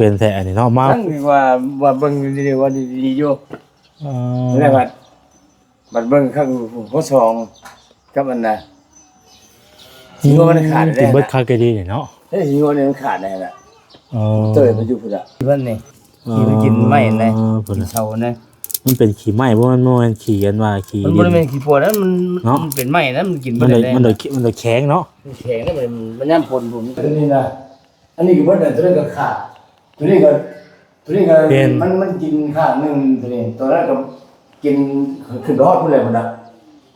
ປັນແທ້ອັນນີ້ເນາະ ມາ ຈັ່ງວ່າ ວ່າເບິ່ງດີໆ ວ່າດີໆຢູ່ ເອີ ແລ້ວບັດ ບັດເບິ່ງຄັ້ງຫົວສອງກັບອັນນະ ຊິວ່າມັນຂາດແລ້ວ ກິນເບິດຄັກແຕ່ດີນີ້ເນາະ ເອີ ຊິວ່ານີ້ມັນຂາດແລ້ວລະ ເອີ ເຕີຍໄປຢູ່ພຸ້ນລະ ທີ່ມັນນີ້ ທີ່ມັນກິນໄມ້ນະ ເອີ ກິນເສົານະ ມັນເປັນຂີ້ໄມ້ບໍ່ ມັນບໍ່ແມ່ນຂີ້ອັນວ່າຂີ້ ມັນບໍ່ໄດ້ແມ່ນຂີ້ປົວນະ ມັນ ເນາະ ມັນເປັນໄມ້ນະ ມັນກິນບໍ່ໄດ້ ມັນ ມັນ ມັນແຂງເນາະ ມັນແຂງນະ ມັນ ມັນຍາມຝົນພຸ້ນ ອັນນີ້ນະ ອັນນີ້ກໍເບິດ ອັນຕົວນັ້ນກໍຂາດ ຕົວນີ້ກໍ ຕົວນີ້ກໍ ມັນ ມັນກິນຂ້າງໜຶ່ງ ຕົວນີ້ ຕົວນັ້ນກໍກິນຂຶ້ນໄປຮອດພຸ້ນແຫຼະ ພຸ້ນນະ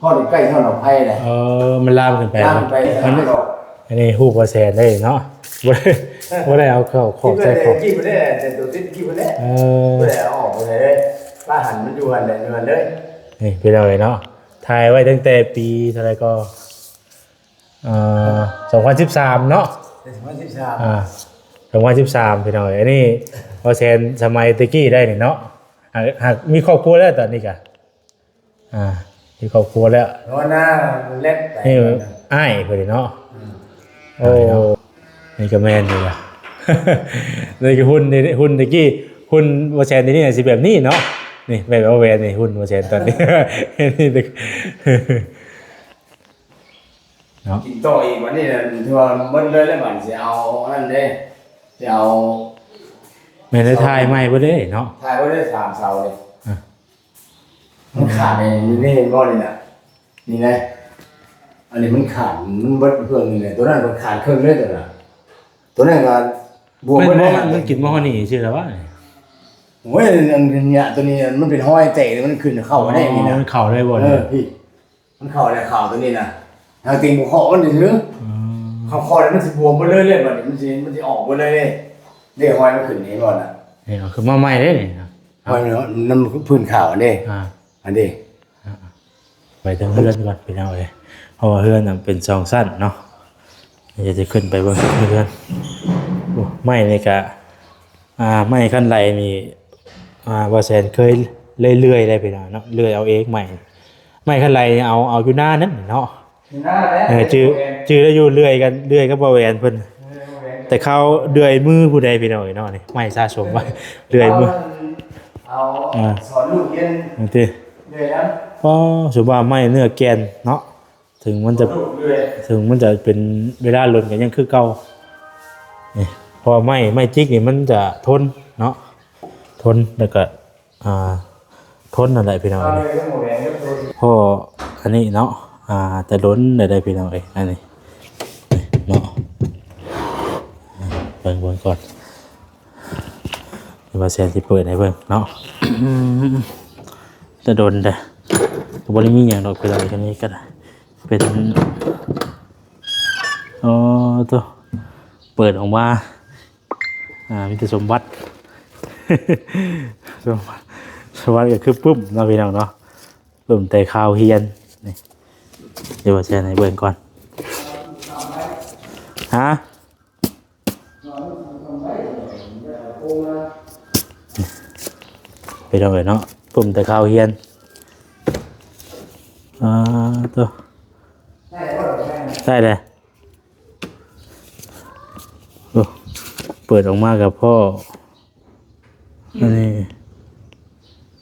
ຮອດໃກ້ຮອດດອກໄຜ່ແຫຼະ ເອີ ມັນລາມຂຶ້ນໄປ ລາມຂຶ້ນໄປ ມັນ ອັນນີ້ຮູບບໍ່ແຊນເດ້ເນາະ ບໍ່ໄດ້ ບໍ່ໄດ້ເອົາເຂົ້າຂອກໃສ່ຂອກ ກິນໄປແລ້ວ ແຕ່ຕົວຕິດກິນໄປແລ້ວ ເອີ ບໍ່ໄດ້ເອົາອອກໄປໃສເລີຍ ປາຫັນມັນຢູ່ຫັ້ນແຫຼະ ຢູ່ຫັ້ນເລີຍ ນີ້ພີ່ນ້ອງເອີຍເນາະ ຖ່າຍໄວ້ຕັ້ງແຕ່ປີເທົ່າໃດກໍ ເອີ ສອງພັນສິບສາມເນາະ ສອງພັນສິບສາມ ອ່າ ສອງພັນສິບສາມ ພີ່ນ້ອງເອີຍ ອັນນີ້ບໍ່ແຊນສະໄໝແຕ່ກີ້ໄດ້ນີ້ເນາະ ຫາກ ຫາກມີຄອບຄົວແລ້ວຕອນນີ້ກະ ອ່າ ມີຄອບຄົວແລ້ວ ເນາະ ໜ້າແລັບໄປ ນີ້ອ້າຍເພິ່ນນີ້ເນາະ ອືມ ໂອ້ ນີ້ກໍແມ່ນຢູ່ລະ ນີ້ກໍຫຸ່ນ ຫຸ່ນແຕ່ກີ້ ຫຸ່ນບໍ່ແຊນດຽວນີ້ຊິແບບນີ້ເນາະ ນີ້ແບບວ່າແຫວນນີ້ຫຸ່ນບໍ່ແຊນຕອນນີ້ ນີ້ ເນາະ ກິນຕໍ່ອີກບັດນີ້ນະ ຖືວ່າໝົດເລີຍແລ້ວ ບັດຊິເອົາອັນນັ້ນເດ້ ຊິເອົາ ແມ່ນໄດ້ຖ່າຍໃໝ່ເບິດເດ້ເນາະ ຖ່າຍເບິດເດ້ ສາມເສົາເດ້ ອ່ະ ມັນຂາດໃນນີ້ ເຫັນບໍ່ນີ້ນະ ນີ້ນະ ອັນນີ້ມັນຂາດ ມັນເບິດເຄິ່ງນີ້ແຫຼະ ຕົວນັ້ນກໍຂາດເຄິ່ງເລີຍ ຕົວນັ້ນ ຕົວນັ້ນກໍບວມ ມັນ ເບິດເລີຍ ມັນກິນບໍ່ຮອດນີ້ຊື່ລະວະ ໂອ້ຍ ອັນເນີ້ຍ ຕົວນີ້ມັນເປັນຮອຍແຕກ ມັນຂຶ້ນເຂົ້າ ອໍ ໄດ້ນີ້ນະ ມັນເຂົ້າໄດ້ບໍ່ ເອີ ນີ້ ພີ່ ມັນເຂົ້າແລ້ວ ເຂົ້າຕົວນີ້ນະ ທາງຕີນບໍ່ເຄາະມັນຊື່ ອືມ ເຂົາເຄາະແລ້ວມັນຊິບວມໝົດເລີຍ ເລີຍບັດນີ້ ມັນຊິ ມັນຊິອອກໝົດເລີຍເດ້ ເດ້ຮອຍມັນຂຶ້ນນີ້ບໍ່ນະ ນີ້ເອົາຂຶ້ນມາໃໝ່ເດ້ນີ້ນະ ຮອຍມັນນຳພື້ນຂາວອັນເດ້ ອ່າ ອັນເດ້ ອ່າ ໄປເທິງເຮືອນກ່ອນພີ່ນ້ອງເອີຍ ເພາະວ່າເຮືອນນະເປັນສອງຊັ້ນເນາະ ດຽວຈະຂຶ້ນໄປເບິ່ງເຮືອນ ໂອ້ ໄມ້ນີ້ກະ ອ່າ ໄມ້ຄັນໄລນີ້ ອ່າ ບ່າວແສນເຄີຍເລື່ອຍໆ ໄດ້ພີ່ນ້ອງເນາະ ເລື່ອຍເອົາເອງໄມ້ ໄມ້ຄັນໄລນີ້ເອົາ ເອົາຢູ່ນານັ້ນເນາະ ຢູ່ນາແຫຼະ ເອີ ຈື່ ຈື່ໄດ້ຢູ່ ເລື່ອຍກັນ ເລື່ອຍກັບບ່າວແຫວນເພິ່ນ ເອີ ແຕ່ຄາວເລື່ອຍມືຜູ້ໃດພີ່ນ້ອງເອີຍເນາະ ນີ້ໄມ້ສະສົມໄວ້ ເລື່ອຍມື ເອົາ ອ່າ ສອນລູກຮຽນ ນີ້ຕິ ເລື່ອຍນຳ ອໍ ສົມວ່າໄມ້ເນື້ອແກ່ນເນາະ ເຖິງມັນຈະ ເຖິງມັນຈະເປັນເວລາດົນກໍຍັງຄືເກົ່າ ນີ້ ເພາະວ່າໄມ້ ໄມ້ຈິກນີ້ມັນຈະທົນເນາະ ທົນ ແລ້ວກໍ ອ່າ ທົນນັ້ນແຫຼະພີ່ນ້ອງເອີຍ ເພາະອັນນີ້ເນາະ ອ່າ ແຕ່ດົນແລ້ວເດ້ພີ່ນ້ອງເອີຍ ອັນນີ້ເນາະ ເບິ່ງ ເບິ່ງກ່ອນ ດຽວບ່າວແສນຊິເປີດໃຫ້ເບິ່ງເນາະ ແຕ່ດົນແລ້ວ ກໍບໍ່ໄດ້ມີຫຍັງດອກພີ່ນ້ອງ ອັນນີ້ກໍໄດ້ ເປັນ ອໍ ໂທ້ ເປີດອອກມາ ອ່າ ມີແຕ່ສົມບັດ ສົມບັດ ສົມບັດກໍຄືປຶ້ມເນາະພີ່ນ້ອງເນາະ ປຶ້ມແຕ່ຄາວຮຽນ ນີ້ ດຽວວ່າຊິໃຫ້ເບິ່ງກ່ອນ ຮະ? ໄປເບິ່ງເລີຍເນາະ ປຶ້ມແຕ່ຄາວຮຽນ ອ່າ ໂທ້ ໄດ້ແລ້ວ ໂອ້ ເປີດອອກມາກໍພໍ້ ອັນນີ້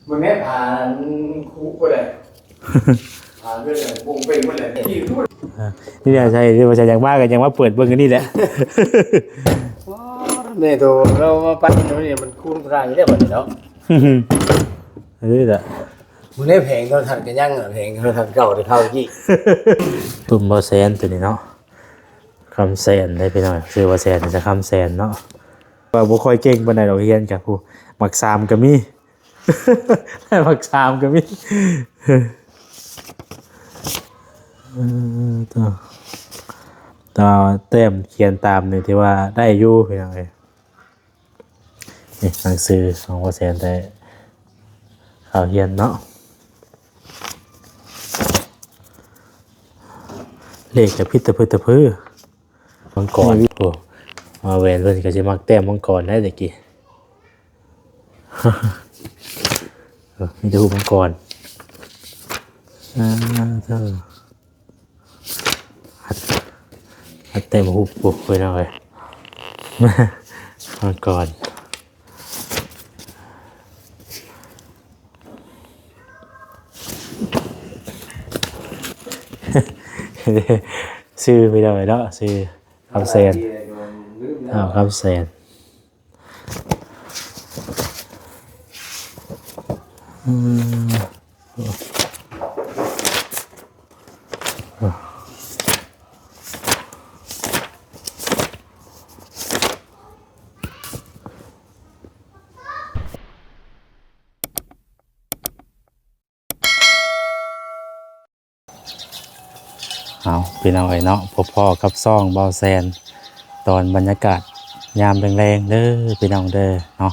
ເບິ່ງແນ່ ຜ້າມັນຄຸບໍ່ໄດ້ ຜ້າເລື່ອນບົງເປັງໝົດແລ້ວ ນີ້ແຫຼະ ໃຊ່ ວ່າຈະຢາກມາກໍຍັງມາເປີດເບິ່ງອັນນີ້ແຫຼະ ແມ່ໂຕ ເຮົາມາປັດໂຕນີ້ມັນຄູນການຢູ່ແລ້ວບັດນີ້ເນາະ ເອີລະ ມື້ນີ້ແຜງໂທລະທັດກໍຍັງ ແຜງໂທລະທັດເກົ່າແຕ່ຄາວກີ້ ປຶ້ມບໍ່ແຊນໂຕນີ້ເນາະ ຄຳແສນເດ້ພີ່ນ້ອງ ຊື່ວ່າແສນ ຈະຄຳແສນເນາະ ວ່າບໍ່ຄ່ອຍເກັ່ງປານໃດດອກ ຮຽນກັບຜູ້ ໝາກສາມກໍມີ ໝາກສາມກໍມີ ເອີ ແຕ່ວ່າແຕ້ມຂຽນຕາມນີ້ຖືວ່າໄດ້ຢູ່ພີ່ນ້ອງເອີຍ. ນີ້ໜັງສືຂອງພໍ່ແສນແຕ່ຄາວຮຽນເນາະ ເລກກະຜິດຕະພຶດຕະພຶ ມັງກອນ ໂອ້ ມາແຫວນເພິ່ນກະຊິມັກແຕ້ມມັງກອນໄດ໋ແຕ່ກີ້ ເອີ ມີແຕ່ຮູບມັງກອນ ອ່າ ເທີ. ອັດ ອັດແຕ້ມຮູບ ໂອ້ຍ ພີ່ນ້ອງເອີຍ ມັງກອນ ຊື່ພີ່ນ້ອງເອີຍເນາະ ຊື່ຄຳແສນ ອ້າວ ຄຳແສນ ອືມ. ເອົາ ພີ່ນ້ອງເອີຍເນາະ ພົບພໍ້ກັບຊ່ອງບ່າວແຊນ ຕອນບັນຍາກາດຍາມແລງໆເດີພີ່ນ້ອງເດີເນາະ.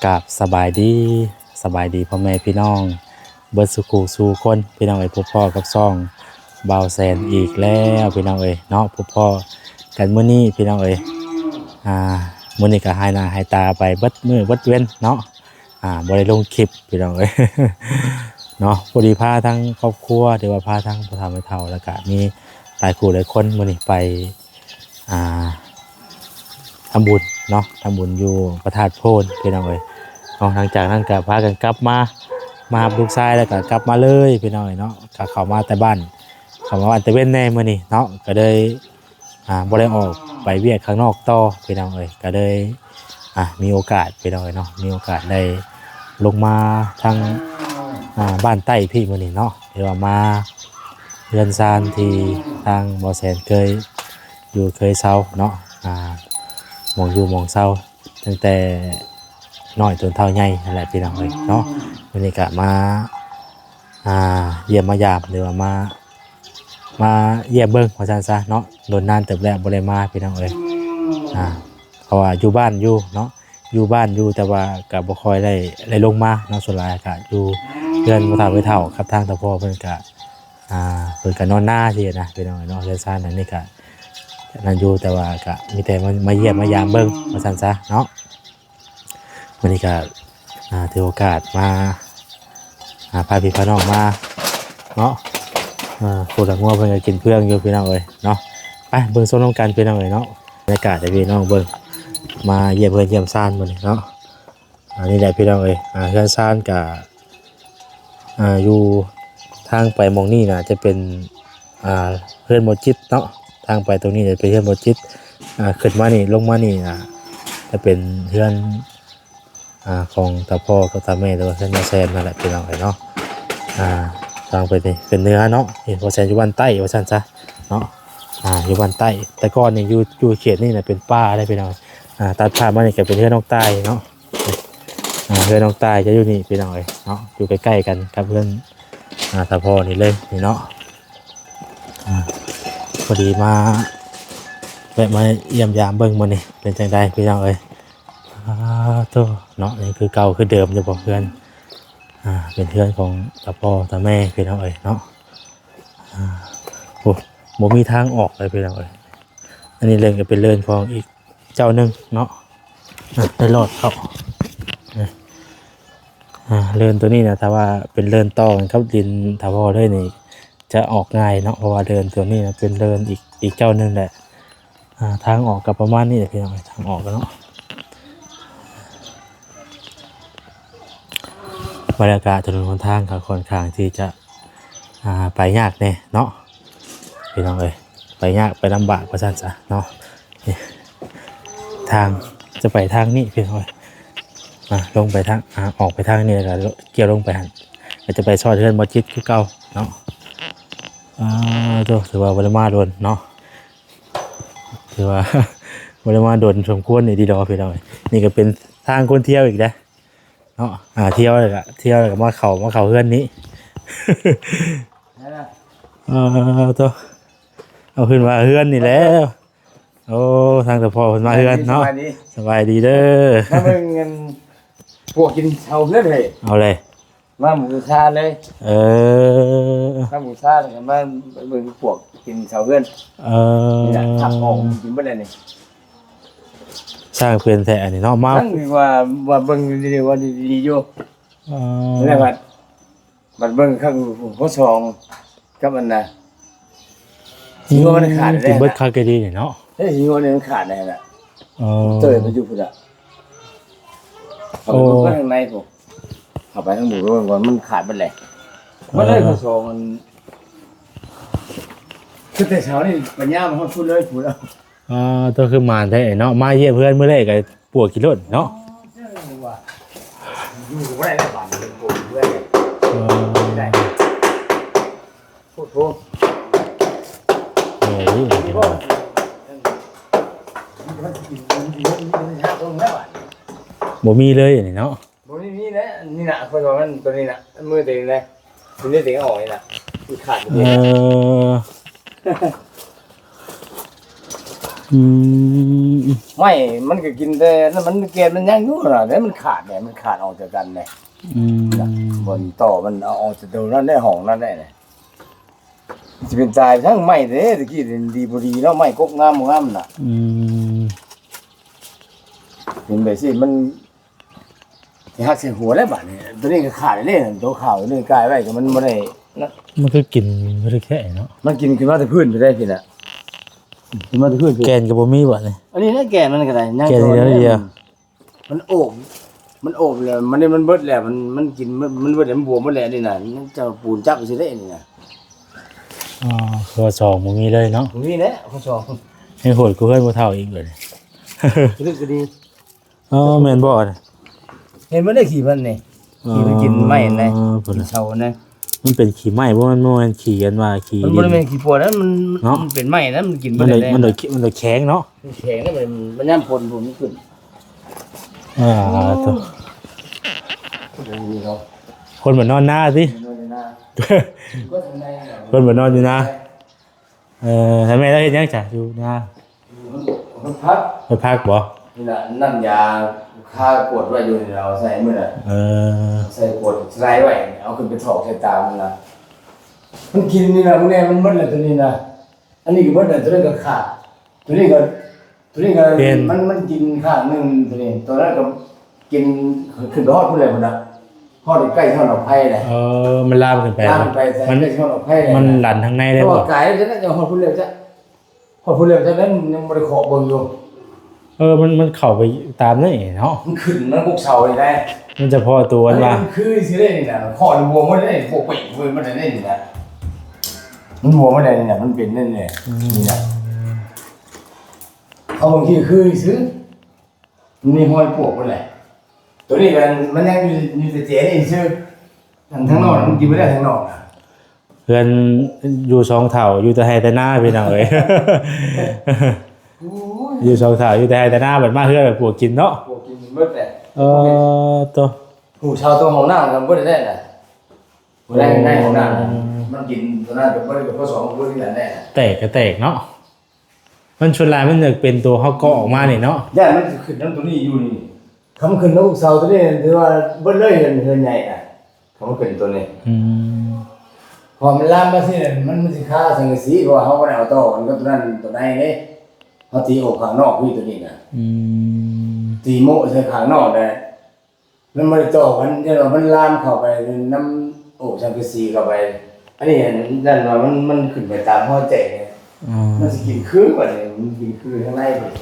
ກາບສະບາຍດີ ສະບາຍດີພໍ່ແມ່ພີ່ນ້ອງເບິດສູ່ຄູ່ສູ່ຄົນ ພີ່ນ້ອງເອີຍ. ພົບພໍ້ກັບຊ່ອງບ່າວແຊນອີກແລ້ວ ພີ່ນ້ອງເອີຍເນາະ. ພົບພໍ້ກັນມື້ນີ້ ພີ່ນ້ອງເອີຍ ອ່າ ມື້ນີ້ກໍຫາຍໜ້າຫາຍຕາໄປເບິດມື້ເບິດເວັນເນາະ. ອ່າ ບໍ່ໄດ້ລົງຄລິບພີ່ນ້ອງເອີຍເນາະ. ພໍດີພາທັງຄອບຄົວ ຫຼືວ່າພາທັງພໍ່ເຖົ້າແມ່ເຖົ້າ ແລ້ວກະມີຫຼາຍຄູ່ຫຼາຍຄົນ ມື້ນີ້ໄປ ອ່າ ທຳບຸນເນາະ ທຳບຸນຢູ່ພະທາດໂພນພີ່ນ້ອງເອີຍເນາະ. ຫຼັງຈາກນັ້ນກະພາກັນກັບມາ ມາຮັບລູກຊາຍ ແລ້ວກະກັບມາເລີຍພີ່ນ້ອງເອີຍເນາະ. ກະເຂົ້າມາແຕ່ບ້ານ ເຂົ້າມາບ້ານແຕ່ເວັນແດ່ມື້ນີ້ເນາະ ກະເລີຍ ອ່າ ບໍ່ໄດ້ອອກໄປວຽກຂ້າງນອກຕໍ່ພີ່ນ້ອງເອີຍ. ກະເລີຍ ອ່າ ມີໂອກາດພີ່ນ້ອງເອີຍເນາະ ມີໂອກາດໄດ້ລົງມາທາງ ອ່າ ບ້ານໃຕ້ພີ້ມື້ນີ້ເນາະ ຫຼືວ່າມາເຮືອນຊານທີ່ທາງບ່າວແສນເຄີຍຢູ່ເຄີຍເຊົາເນາະ. ອ່າ ໝ່ອງຢູ່ໝ່ອງເຊົາຕັ້ງແຕ່ນ້ອຍຈົນເຖົ້າໃຫຍ່ຫັ້ນແຫຼະພີ່ນ້ອງເອີຍເນາະ. ມື້ນີ້ກະມາ ອ່າ ຢ້ຽມມາຢາມ ຫຼືວ່າມາ ມາຢ້ຽມເບິ່ງວ່າຊັ້ນຊະເນາະ. ດົນນານເຕີບແລ້ວບໍ່ໄດ້ມາພີ່ນ້ອງເອີຍ ອ່າ ເພາະວ່າຢູ່ບ້ານຢູ່ເນາະ ຢູ່ບ້ານຢູ່ ແຕ່ວ່າກະບໍ່ຄ່ອຍໄດ້ ໄດ້ລົງມາເນາະ. ສ່ວນຫຼາຍກະຢູ່ເຮືອນພໍ່ເຖົ້າແມ່ເຖົ້າກັບທາງຕາພໍ່ເພິ່ນກະ ອ່າ ເພິ່ນກະນອນນາຊີ້ນະພີ່ນ້ອງເນາະ. ເຮືອນຊານອັນນີ້ກະນັ້ນຢູ່ ແຕ່ວ່າກະມີແຕ່ມາ ມາຢ້ຽມມາຢາມເບິ່ງວ່າຊັ້ນຊະເນາະ. ມື້ນີ້ກະ ອ່າ ຖືໂອກາດມາ ອ່າ ພາພີ່ພານ້ອງມາເນາະ. ອ່າ ຜູ້ຫຼັກງົວເພິ່ນກະກິນເຟືອງຢູ່ພີ່ນ້ອງເອີຍເນາະ. ໄປເບິ່ງຊົມນຳກັນພີ່ນ້ອງເອີຍເນາະ ບັນຍາກາດໃຫ້ພີ່ນ້ອງເບິ່ງ ມາຢ້ຽມເຮືອນຢ້ຽມຊານມື້ນີ້ເນາະ. ອັນນີ້ແຫຼະພີ່ນ້ອງເອີຍ ອ່າ ເຮືອນຊານກະ ອ່າ ຢູ່ທາງໄປໝ່ອງນີ້ນະ ຈະເປັນ ອ່າ ເຮືອນໝໍຈິດເນາະ. ທາງໄປຕົງນີ້ຈະເປັນເຮືອນໝໍຈິດ ອ່າ ຂຶ້ນມານີ້ ລົງມານີ້ນະ ຈະເປັນເຮືອນ ອ່າ ຂອງຕາພໍ່ກັບຕາແມ່ ຫຼືວ່າເຮືອນຍາແຊມນັ້ນແຫຼະພີ່ນ້ອງເອີຍເນາະ. ອ່າ ທາງໄປນີ້ເປັນເໜືອເນາະ ນີ້ ພໍ່ແຊນຢູ່ບ້ານໃຕ້ວ່າຊັ້ນຊະເນາະ. ອ່າ ຢູ່ບ້ານໃຕ້ ແຕ່ກ່ອນນີ້ຢູ່ ຢູ່ເຂດນີ້ນະເປັນປ່າເດ້ພີ່ນ້ອງ. ອ່າ ຕັດພາບມານີ້ກະເປັນເຮືອນນ້ອງຕ່າຍເນາະ. ອ່າ ເຮືອນນ້ອງຕ່າຍຈະຢູ່ນີ້ພີ່ນ້ອງເອີຍເນາະ ຢູ່ໃກ້ໆກັນກັບເຮືອນ ອ່າ ຕາພໍ່ນີ້ເລີຍນີ້ເນາະ. ອ່າ ພໍດີມາແວະມາຢ້ຽມຢາມເບິ່ງມື້ນີ້ເປັນຈັ່ງໃດພີ່ນ້ອງເອີຍ. ອ່າ ໂທ້ເນາະ ຍັງຄືເກົ່າຄືເດີມຢູ່ບໍ່ເຮືອນ. ອ່າ ເປັນເຮືອນຂອງຕາພໍ່ຕາແມ່ພີ່ນ້ອງເອີຍເນາະ. ອ່າ ໂອ້ ບໍ່ມີທາງອອກເລີຍພີ່ນ້ອງເອີຍ. ອັນນີ້ເລີນກະເປັນເລີນຂອງອີກເຈົ້າໜຶ່ງເນາະ. ອ່າ ໄດ້ລອດເຂົ້າ ອ່າ ເລີນໂຕນີ້ນະ ຖ້າວ່າເປັນເລີນຕໍ່ກັນກັບດິນຖາວອນເລີຍນີ້ ຈະອອກງ່າຍເນາະ ເພາະວ່າເລີນໂຕນີ້ນະເປັນເລີນອີກ ອີກເຈົ້າໜຶ່ງແຫຼະ. ອ່າ ທາງອອກກະປະມານນີ້ແຫຼະພີ່ນ້ອງ ທາງອອກເນາະ. ບັນຍາກາດຖະໜົນຫົນທາງກະຄ່ອນຂ້າງທີ່ຈະ ອ່າ ໄປຍາກແດ່ເນາະ ພີ່ນ້ອງເອີຍ ໄປຍາກໄປລຳບາກວ່າຊັ້ນຊະເນາະ. ນີ້ ທາງຈະໄປທາງນີ້ພີ່ນ້ອງເອີຍ ອ່າ ລົງໄປທາງ ອ່າ ອອກໄປທາງນີ້ ແລ້ວກະກ່ຽວລົງໄປຫັ້ນ ກະຈະໄປຊອດເຮືອນໝໍຈິດຄືເກົ່າເນາະ. ອ່າ ໂທ້ ຖືວ່າບໍ່ໄດ້ມາດົນເນາະ ຖືວ່າບໍ່ໄດ້ມາດົນສົມຄວນອີ່ຫຼີດອກພີ່ນ້ອງເອີຍ. ນີ້ກະເປັນທາງຄົນທ່ຽວອີກເດ້ ເນາະ ອ່າ ທ່ຽວແລ້ວກະ ທ່ຽວແລ້ວກະມາເຂົ້າ ມາເຂົ້າເຮືອນນີ້ ເອີ ໂທ້ ເອົາຂຶ້ນມາເຮືອນນີ້ແຫຼະ. ໂອ້ ທາງຕາພໍ່ເພິ່ນມາເຮືອນເນາະ. ສະບາຍດີ ສະບາຍດີເດີ ມາເບິ່ງອັນ ປວກກິນເສົາເຮືອນເຮີ້ຍ ເອົາເລີຍ ມາບູຊາເລີຍ. ເອີ ມາບູຊາແລ້ວກະມາເບິ່ງປວກກິນເສົາເຮືອນ. ເອີ ນີ້ລະ ຜັກອອກກິນເບິດແລ້ວນີ້. ຊ່າງເປັນແທ້ອັນນີ້ເນາະ ມາ ຊ່າງວ່າ ວ່າເບິ່ງດີໆ ວ່າດີໆຢູ່. ເອີ ແລ້ວບັດ ບັດເບິ່ງຂ້າງຫົວສອງກັບອັນນະ ອືມ ຫົວມັນຂາດແລ້ວ ກິນເບິດຄັກກະດີນີ້ເນາະ. ເອີ ຫົວນີ້ມັນຂາດແລ້ວນະ. ເອີ ເຕີຍໄປຢູ່ພຸ້ນລະ. ເຂົ້າໄປ ໂອ້ ເບິ່ງຂ້າງໃນພຸ້ນ ເຂົ້າໄປທາງບຸນເບິ່ງກ່ອນ ມັນຂາດເບິດແລ້ວ. ເອີ ເບິດເລີຍ ຫົວສອງອັນ. ຄືແຕ່ເຊົ້ານີ້ປັນຍາມາຮອດພຸ້ນເລີຍພຸ້ນແລ້ວ. ອ່າ ໂຕຄືໝານແທ້ເນາະ ມາຢ້ຽມເຮືອນມື້ແລກກໍປົວຂີ້ລົດເນາະ. ວ່າຢູ່ບໍ່ໄດ້ແລ້ວບາດນີ້ ປົວເຮືອນ ເອີ ໄດ້ ໂອ້ໂຫ ເອີ ບໍ່ມີເລີຍນີ້ເນາະ. ບໍ່ມີ ມີແຫຼະ ນີ້ນະ ຂ້ອຍວ່າມັນຕົວນີ້ນະ ມືຕົວນີ້ນະ ຕົວນີ້ຕົວອອກນີ້ນະ ມັນຂາດຢູ່ ເອີ ອືມ ໄມ້ມັນກໍກິນແຕ່ນັ້ນ ມັນແກ່ນມັນຍັງຢູ່ນະ ແຕ່ມັນຂາດແຫຼະ ມັນຂາດອອກຈາກກັນແຫຼະ. ອືມ ບ່ອນຕໍ່ມັນເອົາອອກຈາກໂຕນັ້ນໄດ້ ຫ້ອງນັ້ນໄດ້ນະ ຊິເປັນຕາຍທັງໄມ້ເດ້ ຕະກີ້ດີບໍ່ດີເນາະ ໄມ້ກົກງາມບໍ່ງາມນະ. ອືມ ເປັນແບບຊີ້ມັນ ຊິຫັກໃສ່ຫົວແລ້ວບາດນີ້ ຕົວນີ້ກໍຂາດເດ້ ຕົວຂາວຕົວນີ້ກາຍໄວ້ກໍມັນບໍ່ໄດ້ນະ ມັນຄືກິນບໍ່ໄດ້ແຄ່ເນາະ ມັນກິນຂຶ້ນມາແຕ່ພື້ນໄປໄດ້ພີ້ນະ ຂຶ້ນມາແຕ່ພື້ນພີ້ ແກ່ນກໍບໍ່ມີບາດນີ້ ອັນນີ້ນະແກ່ນມັນກໍໄດ້ ຍັງແກ່ນດຽວ ມັນໂອບ ມັນໂອບແລ້ວ ມັນ ມັນເບິດແລ້ວ ມັນ ມັນກິນ ມັນ ມັນເບິດແລ້ວ ມັນບວມໝົດແລ້ວນີ້ນະ ຍັງຈະປູນຈັບຊື່ເດ້ນີ້ນະ. ອໍ ຂໍ້ສອງບໍ່ມີເລີຍເນາະ ບໍ່ມີແລ້ວຂໍ້ສອງ ໃຫ້ໂຫດກວ່າເຮືອນຜູ້ເຖົ້າອີກເລີຍ ລຶກກໍດີ. ອໍ ແມ່ນບໍ່ ເຫັນບໍ່ໄດ້ຂີ້ມັນນີ້ ຂີ້ມັນກິນໄມ້ນະ ອໍ ພຸ້ນ ກິນເສົານະ ມັນເປັນຂີ້ໄມ້ບໍ່ ມັນບໍ່ແມ່ນຂີ້ອັນວ່າຂີ້ ມັນບໍ່ໄດ້ແມ່ນຂີ້ປວດນະ ມັນ ເນາະ ມັນເປັນໄມ້ນະ ມັນກິນບໍ່ໄດ້ ມັນ ມັນ ມັນແຂງເນາະ ມັນແຂງນະ ມັນ ມັນຍາມຝົນພຸ້ນມັນຂຶ້ນ. ອ່າ ໂອ້ ໂທ້ ຄົນບໍ່ນອນນາຕິ ຄົນບໍ່ນອນຢູ່ນາ. ເອີ ໃຫ້ແມ່ລາວເຮັດຫຍັງຊະ ຢູ່ນາ? ເຮັດຜັກ ເຮັດຜັກບໍ່? ນີ້ລະ ນ້ຳຢາຄາກວດໄວ້ຢູ່ນີ້ລະ ເອົາໃສ່ມື້ນະ ເອີ ໃສ່ກວດສະໄລໄວ້ ເອົາຂຶ້ນໄປຖອກໃສ່ຕາມັນນະ ມັນກິນນີ້ລະ ມື້ແລກມັນໝົດແລ້ວຕົວນີ້ນະ ອັນນີ້ກໍໝົດແລ້ວ ຕົວນັ້ນກໍຂາດ ຕົວນີ້ກໍ ຕົວນີ້ກໍ ມັນ ມັນກິນຂ້າງໜຶ່ງຕົວນີ້ ຕົວນັ້ນກໍກິນ ຂຶ້ນໄປຮອດພຸ້ນແລ້ວພຸ້ນນະ ຮອດໃກ້ຮອດດອກໄຜ່ແຫຼະ ເອີ ມັນລາມຂຶ້ນໄປ ລາມຂຶ້ນໄປໃສ່ ມັນ ໃກ້ຮອດດອກໄຜ່ແຫຼະ ມັນລັນທາງໃນໄດ້ບໍ່? ແຕ່ວ່າກາຍຈັ່ງນັ້ນ ຮອດພຸ້ນແລ້ວຈ້ະ ຮອດພຸ້ນແລ້ວຈ້ະ ແລ້ວມັນຍັງບໍ່ໄດ້ເຄາະເບິ່ງຢູ່ ເອີ ມັນ ມັນເຂົ້າໄປຕາມນີ້ເນາະ ມັນຂຶ້ນ ມັນຄຸກເສົານີ້ໄດ໋ ມັນຈະພໍຕົວອັນວ່າ ມັນຄືຊິໄດ້ນີ້ນະ ເຄາະນີ້ບວມໝົດເດ້ ບວມເປັນເວີຍໝົດເດ້ນີ້ນະ ມັນບວມໝົດເດ້ນີ້ນະ ມັນເປັນນັ້ນແຫຼະ ອືມ ນີ້ນະ. ເອົາບາງທີຄືຊື່ ມັນມີຮອຍປວກພຸ້ນແຫຼະ ຕົວນີ້ກໍມັນຍັງຢູ່ ຢູ່ແຕ່ເຈນີ້ຊື່ ອັນທາງນອກມັນກິນບໍ່ໄດ້ທາງນອກນະ ເຮືອນຢູ່ສອງເຖົ້າ ຢູ່ແຕ່ໄຮ່ແຕ່ນາພີ່ນ້ອງເອີຍ ໂອ້ຍ ຢູ່ສອງເຖົ້າ ຢູ່ແຕ່ໄຮ່ແຕ່ນາ ບັດມາເຮືອນປວກກິນເນາະ ປວກກິນໝົດແຫຼະ ເອີ ໂຕ ຜູ້ເຊົ່າຕົວຫ້ອງນ້ຳກໍບໍ່ໄດ້ໄດ້ນະ ບໍ່ໄດ້ໃນຫ້ອງນ້ຳ ມັນກິນຕົວນັ້ນກໍບໍ່ໄດ້ ກໍພໍສອງຄົນກັນແຫຼະ ແຕກກໍແຕກເນາະ. ມັນສ່ວນຫຼາຍມັນຈະເປັນຕົວເຮົາເກາະອອກມານີ້ເນາະ ຢ້ານມັນຊິຂຶ້ນນຳຕົວນີ້ຢູ່ນີ້ ຄັນມັນຂຶ້ນນຳລູກເສົາຕົວນີ້ ຖືວ່າເບິດເລີຍ ເຮືອນ ເຮືອນໃຫຍ່ນະ ຄັນມັນຂຶ້ນຕົວນີ້ ອືມ ເພາະມັນລາມມາຊີ້ ມັນ ມັນຊິຄາສັງກະສີ ເພາະວ່າເຮົາບໍ່ໄດ້ເອົາຕໍ່ກັນກັບຕົວນັ້ນຕົວໃນເດ້ ເຮົາຕີອອກຂ້າງນອກພີ້ຕົວນີ້ນະ ອືມ ຕີໂມະໃສ່ຂ້າງນອກໄດ້ ມັນບໍ່ໄດ້ຕໍ່ກັນ ຢ້ານວ່າມັນລາມເຂົ້າໄປນຳໂອກສັງກະສີເຂົ້າໄປ ອັນນີ້ຢ້ານວ່າມັນ ມັນຂຶ້ນໄປຕາມຮອຍແຕກນີ້ ອືມ ມັນຊິກິນຄືບັດນີ້ ມັນກິນຄືທາງໃນພຸ້ນ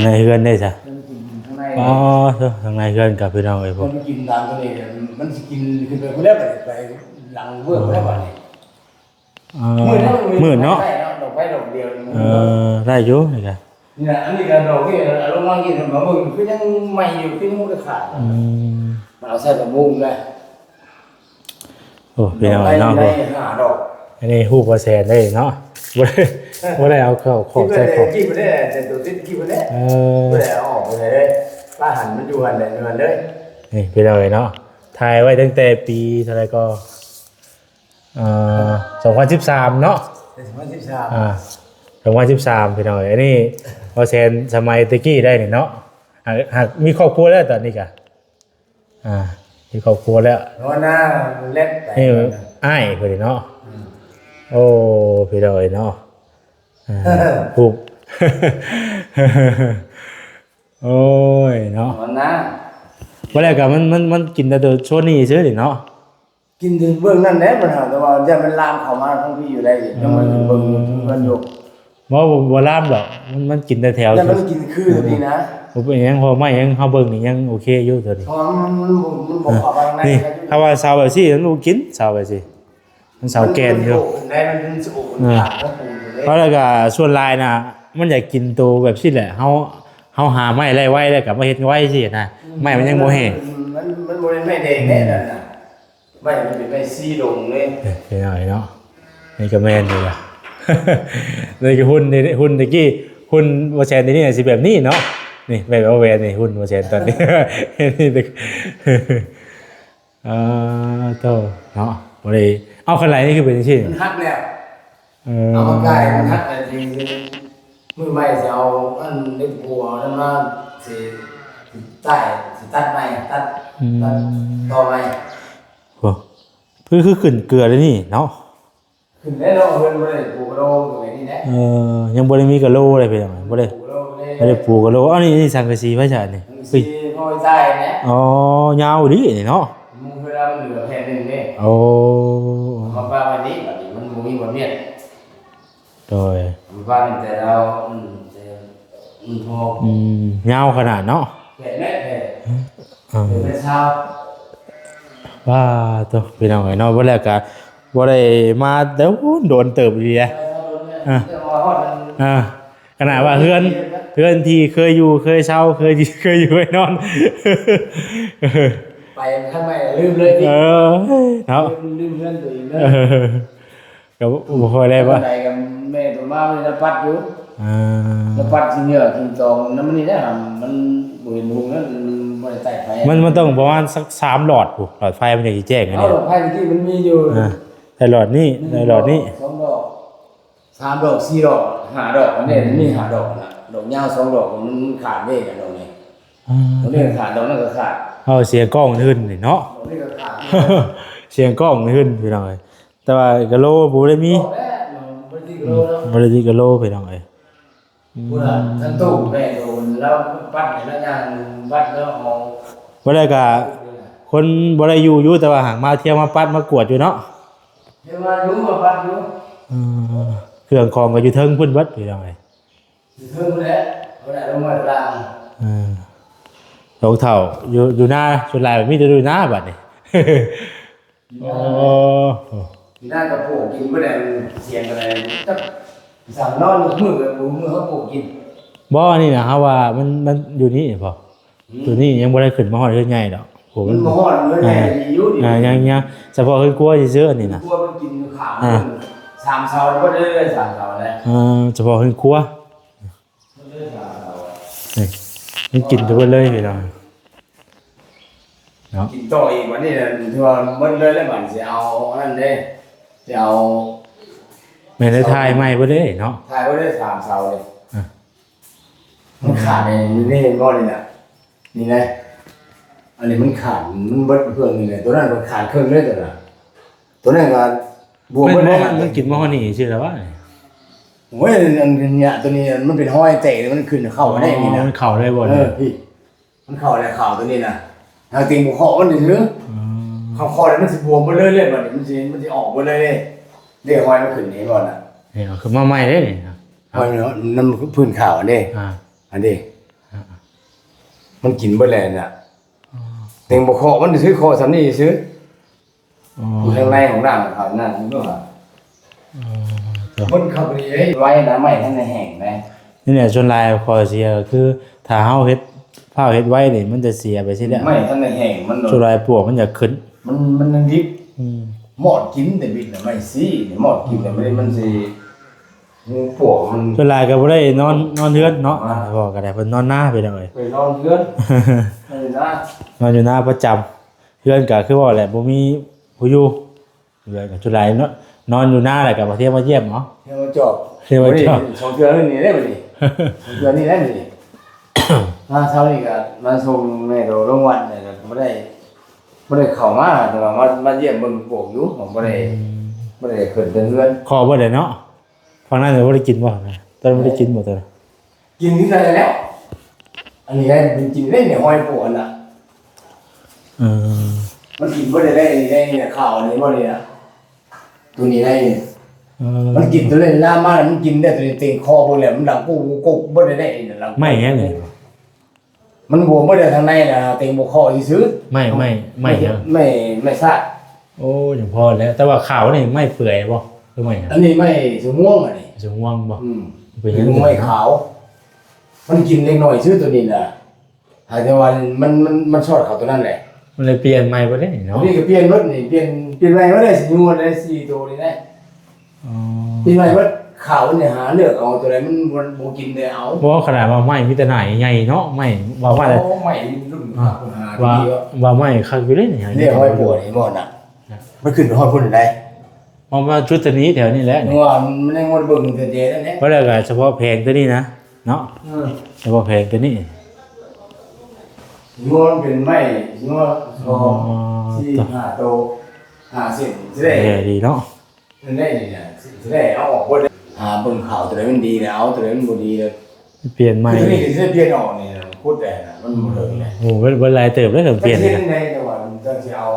ໃນເຮືອນໄດ້ຊະ ມັນກິນທາງໃນ ອໍ ເອີ ທາງໃນເຮືອນກັບພີ່ນ້ອງເອີຍ ມັນກິນຕາມຕົວນີ້ ມັນຊິກິນຂຶ້ນໄປພຸ້ນແລ້ວ ໄປຫຼັງເບື້ອງພຸ້ນແລ້ວບັດນີ້. ເອີ ມືດເນາະ ໄດ້ເນາະ ດອກໄຟດອກດຽວນີ້ ເອີ ໄດ້ຢູ່ນີ້ກະ ນີ້ນະ ອັນນີ້ກະດອກນີ້ ເອົາລົງມາກິນ ມາເບິ່ງຄືຍັງໃໝ່ຢູ່ ຄືຍັງບໍ່ໄດ້ຂາດ ອືມ ມັນເອົາໃສ່ບັກບຸ້ງໄດ້ ໂອ້ ພີ່ນ້ອງເອີຍເນາະ ໄດ້ຫ້າດອກ ອັນນີ້ຮູບບໍ່ແຊນເດ້ເນາະ ບໍ່ໄດ້ ບໍ່ໄດ້ເອົາເຂົ້າຂອງໃສ່ຂອງ ກິນໄດ້ ແຕ່ຕົວຕິດກິນໄດ້ ເອີ ບໍ່ໄດ້ເອົາອອກໄປໃສເລີຍ ປາຫັນມັນຢູ່ຫັ້ນແຫຼະ ຢູ່ຫັ້ນເລີຍ ນີ້ພີ່ນ້ອງເອີຍເນາະ ຖ່າຍໄວ້ຕັ້ງແຕ່ປີເທົ່າໃດກໍ ເອີ ສອງພັນສິບສາມເນາະ ເອີ ສອງພັນສິບສາມ ອ່າ ສອງພັນສິບສາມ ພີ່ນ້ອງເອີຍ ອັນນີ້ບໍ່ແຊນສະໄໝແຕ່ກີ້ໄດ້ນີ້ເນາະ ຫາກ ຫາກມີຄອບຄົວແລ້ວຕອນນີ້ກະ ອ່າ ມີຄອບຄົວແລ້ວ ນອນນາແລັບໄປ ນີ້ອ້າຍເພິ່ນເນາະ ອືມ ໂອ້ ພີ່ນ້ອງເອີຍເນາະ ອ່າ ຮູບ ໂອ້ຍເນາະ ນອນນາ ບໍ່ແລ້ວກະມັນ ມັນ ມັນກິນແຕ່ໂຕໂຊນີ້ຊື່ນີ້ເນາະ ກິນເບື້ອງນັ້ນແຫຼະ ມັນຫາ ແຕ່ວ່າຢ້ານມັນລາມເຂົ້າມາທາງພີ້ຢູ່ໃດ ຍັງບໍ່ໄດ້ຂຶ້ນເບິ່ງຢູ່ເຮືອນຢູ່ ບໍ່ ບໍ່ ບໍ່ລາມດອກ ມັນ ມັນກິນແຕ່ແຖວ ແຕ່ມັນກິນຄືຕົວນີ້ນະ ບໍ່ເປັນຫຍັງ ເພາະໄມ້ຫຍັງເຮົາເບິ່ງນີ້ຍັງໂອເຄຢູ່ຕົວນີ້ ເພາະວ່າມັນ ມັນ ມັນບໍ່ເຂົ້າໄປຂ້າງໃນ ນີ້ ຖ້າວ່າເສົາແບບຊີ້ມັນບໍ່ກິນ ເສົາແບບຊີ້ ມັນເສົາແກ່ນຢູ່ ໄດ້ ມັນ ມັນຊິໂອກ ອ່າ ຂອງປູນ ເພາະແລ້ວກໍສ່ວນຫຼາຍນະ ມັນຢາກກິນໂຕແບບຊີ້ແຫຼະ ເຮົາ ເຮົາຫາໄມ້ໄດ້ໄວ ແລ້ວກໍມາເຮັດໄວຊີ້ນະ ໄມ້ມັນຍັງບໍ່ແຫ້ງ ມັນ ມັນບໍ່ແມ່ນໄມ້ແດງແນ່ນັ້ນນະ ໄມ້ມັນເປັນໄມ້ສີດົງເດ້ ເອີ ພີ່ນ້ອງເນາະ ນີ້ກໍແມ່ນຢູ່ລະ ນີ້ກໍຫຸ່ນ ຫຸ່ນຕະກີ້ ຫຸ່ນບໍ່ແຊນດຽວນີ້ຊິແບບນີ້ເນາະ ນີ້ແບບວ່າແວ່ນນີ້ຫຸ່ນບໍ່ແຊນຕອນນີ້ ນີ້ ເອີ ໂທ້ເນາະ ບໍ່ໄດ້ ເອົາ ຄັນໄຫຼນີ້ຄືເປັນຈັ່ງຊີ້ ມັນຫັກແລ້ວ ເອີ ເອົາມາກາຍ ມັນຫັກແລ້ວ ມື້ໃໝ່ຊິເອົາອັນເຫຼັກປູເອົານັ້ນມາ ຊິ ຊິຕ່າຍ ຊິຕັດໃໝ່ ຕັດ ຕັດຕໍ່ໃໝ່ ໂອ້ ຄື ຄືຂຶ້ນເກືອເລີຍນີ້ເນາະ. ຂຶ້ນແລ້ວເນາະ ເຮືອນບໍ່ໄດ້ປູກະໂລກໍແບບນີ້ແຫຼະ ເອີ ຍັງບໍ່ໄດ້ມີກະໂລເລີຍພີ່ນ້ອງ ບໍ່ໄດ້ ບໍ່ໄດ້ປູກະໂລ ອັນນີ້ ອັນນີ້ສັງກະສີໄປໃສນີ້ ສັງກະສີຫ້ອຍໃຕ້ແຫຼະ ອໍ ຍາວອີ່ຫຼີນີ້ເນາະ ເວລາມັນເຫຼືອແຜ່ນໜຶ່ງເດ້ ໂອ້ ມາປະໄວ້ນີ້ ບັດນີ້ມັນບໍ່ມີບ່ອນວຽນ ໂດຍ ມາປະຕັ້ງແຕ່ລາວ ອືມ ແຕ່ ອືມ ພໍ ອືມ ຍາວຂະໜາດເນາະ ແປດແມັດແທ້ ເອີ ເປັນແມ່ຊາວ ວ້າໂຕ ພີ່ນ້ອງເອີຍເນາະ ບໍ່ແລ້ວກະ ບໍ່ໄດ້ມາແຕ່ໂດນເຕີບອີ່ຫຼີເດ ເອີ ເອີ ຂະໜາດວ່າເຮືອນ ເຮືອນທີ່ເຄີຍຢູ່ເຄີຍເຊົ່າ ເຄີຍ ເຄີຍຢູ່ເຄີຍນອນ ໄປທາງໃໝ່ລືມເລີຍ ເອີ ເນາະ ລືມ ລືມເຮືອນຕົວເອງເລີຍ ເອີ ກໍບໍ່ຄ່ອຍໄດ້ວ່າ ໄປທາງໃດກໍແມ່ຕົວມາມັນລະປັດຢູ່ ອ່າ ລະປັດຊິເຫຍື້ອກິນຕອງນຳມັນນີ້ແຫຼະ ມັນບໍ່ເຫັນຫຸງນະ ມັນບໍ່ໄດ້ໃຕ້ໄຟ ມັນ ມັນຕ້ອງປະມານສັກສາມຫຼອດພຸ້ນ ຫຼອດໄຟມັນຈັ່ງຊິແຈ້ງອັນນີ້ ເອົາ ຫຼອດໄຟຕະກີ້ມັນມີຢູ່ ອ່າ ແຕ່ຫຼອດນີ້ ໜຶ່ງ ແຕ່ຫຼອດນີ້ ດອກ ສອງດອກ ສາມດອກ ສີ່ດອກ ຫ້າດອກ ອັນນີ້ ອືມ ມັນມີຫ້າດອກນະ ດອກຍາວສອງດອກ ມັນ ມັນຂາດເດ້ນະ ດອກນີ້ ອ່າ ດອກນີ້ກໍຂາດ ດອກນັ້ນກໍຂາດ ເອົາ ສຽງກ້ອງຂຶ້ນນີ້ເນາະ ດອກນີ້ກໍຂາດ ສຽງກ້ອງຂຶ້ນພີ່ນ້ອງເອີຍ ແຕ່ວ່າກະໂລບໍ່ໄດ້ມີ ບໍ່ໄດ້ຕິດກະໂລເນາະ ອືມ ບໍ່ໄດ້ຕິດກະໂລພີ່ນ້ອງເອີຍ ອືມ ພຸ້ນນະ ທັງຕູ້ແມ່ໂດນລາວປັດໃຫ້ລາວຍ່າງປັດແລ້ວເອົາ ບໍ່ໄດ້ກະ ຄົນບໍ່ໄດ້ຢູ່ຢູ່ ແຕ່ວ່າຫາກມາທ່ຽວມາປັດມາກວດຢູ່ເນາະ ເຮັດວ່າຢູ່ມາປັດຢູ່ ເອີ ເຄື່ອງຂອງກໍຢູ່ເທິງພຸ້ນເບິດພີ່ນ້ອງເອີຍ ຢູ່ເທິງພຸ້ນແຫຼະ ບໍ່ໄດ້ລົງມາດາງ ເອີ ລອງເຖົ້າ ຢູ່ ຢູ່ນາ ສ່ວນຫຼາຍມີແຕ່ຢູ່ນາບັດນີ້ ໂອ້ ຢູ່ນາກໍປູກກິນບໍ່ໄດ້ ສຽງກໍໄດ້ ຈັກສັ່ງນອນມື້ ມື້ເຮົາປູກກິນ ບໍ່ ອັນນີ້ນະ ເຮົາວ່າມັນ ມັນຢູ່ນີ້ພໍ ອືມ ຕົວນີ້ຍັງບໍ່ໄດ້ຂຶ້ນມາຮອດເຮືອນໃຫຍ່ດອກ ໂອ້ ມັນ ມັນບໍ່ຮອດເຮືອນໃຫຍ່ ອ່າ ດີຢູ່ ອ່າ ຍັງ ຍັງ ສະເພາະເຮືອນຄົວຊື່ໆ ອັນນີ້ນະ ຄົວມັນກິນຢູ່ຂ້າງ ອ່າ ສາມເສົາ ບໍ່ໄດ້ເລີຍ ສາມເສົາແຫຼະ ອ່າ ສະເພາະເຮືອນຄົວ ມັນເລີຍສາມເສົາ ນີ້ ມັນກິນໄປເບິດເລີຍພີ່ນ້ອງ ເນາະ ກິນຕໍ່ອີກບັດນີ້ນະ ຖືວ່າເບິດເລີຍແລ້ວ ບັດຊິເອົາອັນນັ້ນເດ້ ຊິເອົາ ແມ່ນໄດ້ຖ່າຍໃໝ່ເບິດເດ້ເນາະ ຖ່າຍເບິດເລີຍສາມເສົາເດ້ ອ່ະ ມັນຂາດໃນນີ້ ເຫັນບໍ່ນີ້ນະ ນີ້ນະ ອັນນີ້ມັນຂາດ ມັນເບິດເຄິ່ງນີ້ແຫຼະ ຕົວນັ້ນກໍຂາດເຄິ່ງເລີຍ ຕົວນັ້ນ ຕົວນັ້ນກໍບວມ ມັນ ເບິດເລີຍ ມັນກິນມາຮອດນີ້ຊື່ແລ້ວວະ ໂອ້ຍ ອັນເນີ້ຍ ຕົວນີ້ມັນເປັນຮອຍແຕກ ມັນຂຶ້ນເຂົ້າໄດ້ນີ້ນະ ອໍ ມັນເຂົ້າໄດ້ບໍ່ ເອີ ນີ້ ມັນເຂົ້າແລ້ວ ເຂົ້າຕົວນີ້ນະ ທາງຕີນບໍ່ເຄາະມັນຊື່ ອືມ ເຂົາເຄາະແລ້ວມັນຊິບວມເບິດເລີຍ ເລືອດມັນ ມັນຊິ ມັນຊິອອກເບິດເລີຍເດ້ ເດ້ຮອຍມັນຂຶ້ນນີ້ບໍ່ນະ ນີ້ເອົາຂຶ້ນມາໃໝ່ເດ້ນີ້ນະ ຮອຍມັນນຳພື້ນຂາວອັນເດ້ ອ່າ ອັນເດ້ ອ່າ ມັນກິນເບິດແລ້ວນະ ອໍ ເຕັງບໍ່ເຄາະມັນຊື່ ເຄາະສ່ຳນີ້ຊື່ ອໍ ຢູ່ທາງໃນຂອງນ້ຳຂອງນັ້ນ ມັນກໍວ່າ ອໍ ມັນເຂົ້າໄປເລີຍ ໄວ້ນະ ໄມ້ທັນໄດ້ແຫ້ງນະ ນີ້ແຫຼະ ສ່ວນຫຼາຍຂໍ້ເສຍກໍຄື ຖ້າເຮົາເຮັດ ຟ້າວເຮັດໄວນີ້ ມັນຈະເສຍໄປຊີ້ແຫຼະ ໄມ້ທັນໄດ້ແຫ້ງ ມັນ ສ່ວນຫຼາຍປວກມັນຢາກຂຶ້ນ ມັນ ມັນຍັງດິບ ອືມ ມອດກິນແຕ່ບິດນະ ໄມ້ຊີ້ນີ້ ມອດກິນແຕ່ມັນ ມັນຊິ ມີປວກມັນ ສ່ວນຫຼາຍກໍບໍ່ໄດ້ນອນ ນອນເຮືອນເນາະ ອ່າ ພໍ່ກໍໄດ້ ເພິ່ນນອນນາ ພີ່ນ້ອງເອີຍ ໄປນອນເຮືອນ ນອນຢູ່ນາ ນອນຢູ່ນາປະຈຳ ເຮືອນກໍຄືວ່າແຫຼະ ບໍ່ມີຜູ້ຢູ່ ເຮືອນກໍສ່ວນຫຼາຍເນາະ ນອນຢູ່ນາແລ້ວກໍມາທ່ຽວມາຢ້ຽມເນາະ ທ່ຽວມາຈອບ ທ່ຽວມາຈອບ ມື້ນີ້ສອງເທື່ອນີ້ແຫຼະ ມື້ນີ້ສອງເທື່ອນີ້ແຫຼະ ມື້ນີ້ ມາເຊົ້ານີ້ກໍມາສົ່ງແມ່ໂຕລົງວັດ ແລ້ວກໍບໍ່ໄດ້ ບໍ່ໄດ້ເຂົ້າມາ ແຕ່ວ່າມາ ມາຢ້ຽມເບິ່ງປວກຢູ່ ບໍ່ໄດ້ ອືມ ບໍ່ໄດ້ຂຶ້ນເທິງເຮືອນ ຂໍບໍ່ໄດ້ເນາະ ຝັ່ງນັ້ນບໍ່ໄດ້ກິນບໍ່? ຕອນນັ້ນບໍ່ໄດ້ກິນບໍ່? ຕອນນັ້ນ ກິນຄືກັນແຫຼະ ອັນນີ້ໄດ້ ມັນກິນໄດ້ໃນຫອຍປວກຫັ້ນນະ ເອີ ມັນກິນບໍ່ໄດ້ ໄດ້ ໄດ້ ໄດ້ ຂ່າວອັນນີ້ບໍ່ນີ້ນະ ຕົວນີ້ໄດ້ ເອີ ມັນກິນຕົວນີ້ລາມມາ ມັນກິນໄດ້ຕົວນີ້ ເຕັງຄໍເບິ່ງແລ້ວ ມັນດັງກຸກກຸກ ບໍ່ໄດ້ ໄດ້ ໄມ້ຫຍັງນີ້? ມັນບວມເບິດແລ້ວ ທາງໃນນະ ເຕັງບໍ່ເຄາະຊື່ໆ ໄມ້ ໄມ້ ໄມ້ຫຍັງ? ໄມ້ ໄມ້ຊາກ ໂອ້ ຍັງພໍແລ້ວ ແຕ່ວ່າຂາວນີ້ໄມ້ເປື່ອຍບໍ່ ຫຼືໄມ້ຫຍັງ? ອັນນີ້ໄມ້ສະມ່ວງ ອັນນີ້ ສະຫວ່າງບໍ່? ອືມ ເປັນຫຍັງ? ໄມ້ຂາວ ມັນກິນເລັກນ້ອຍຊື່ໂຕນີ້ນະ ຫາກແຕ່ວ່າມັນ ມັນ ມັນຊອດເຂົ້າໂຕນັ້ນແຫຼະ. ມັນເລີຍປ່ຽນໃໝ່ເບິດເດ້ນີ້ເນາະ. ນີ້ກໍປ່ຽນເບິດນີ້ ປ່ຽນ ປ່ຽນໃໝ່ເບິດເດ້ ຊິງວດໄດ້ສີ່ໂຕນີ້ໄດ້. ອໍ ປີໃໝ່ເບິດ ຂາວນີ້ຫາເລືອກເອົາ ຕົວໃດມັນບໍ່ ບໍ່ກິນໄດ້ເອົາ. ບໍ່ ຂະໜາດວ່າໄມ້ມີແຕ່ໜ້າໃຫຍ່ເນາະ ໄມ້ ວ່າ ວ່າ ໂອ້ ໄມ້ລຸ້ນ ອ່າ ຫາ ວ່າ ດີເນາະ ວ່າໄມ້ຄັກຢູ່ເດ້ນີ້. ເລີຍຫ້ອຍປວດນີ້ບໍ່ນະ ມັນຂຶ້ນໄປຮອດພຸ້ນໄດ໋. ເພາະວ່າຈຸດຕົວນີ້ແຖວນີ້ແຫຼະ ວ່າມັນຍັງບໍ່ໄດ້ເບິ່ງແທ້ໆນັ້ນແຫຼະ. ເພາະແລ້ວກໍສະເພາະແຜງຕົວນີ້ນະເນາະ. ເອີ ສະເພາະແຜງຕົວນີ້ ງວດເປັນໄມ້ ງວດສອງ ອໍ ສີ່ ຫ້າໂຕ ຫ້າເສັ້ນ ຊິໄດ້ ເອີ ດີເນາະ. ນັ້ນແຫຼະນີ້ນະ ຊິໄດ້ເອົາອອກເບິດ. ຫາເບິ່ງຂາວ ຕົວໃດມັນດີແລ້ວເອົາ ຕົວໃດມັນບໍ່ດີແລ້ວປ່ຽນໃໝ່. ຄືຕົວນີ້ຊິໄດ້ປ່ຽນອອກນີ້ນະ ຂຸດແລ້ວນະ ມັນບໍ່ເຖິງແລ້ວ. ໂອ້ ເບິດ ເບິດຫຼາຍເຕີບແລ້ວ ເຖິງປ່ຽນ. ຈັກຊິເຮັດຈັ່ງໃດ ແຕ່ວ່າຈັກຊິເອົາ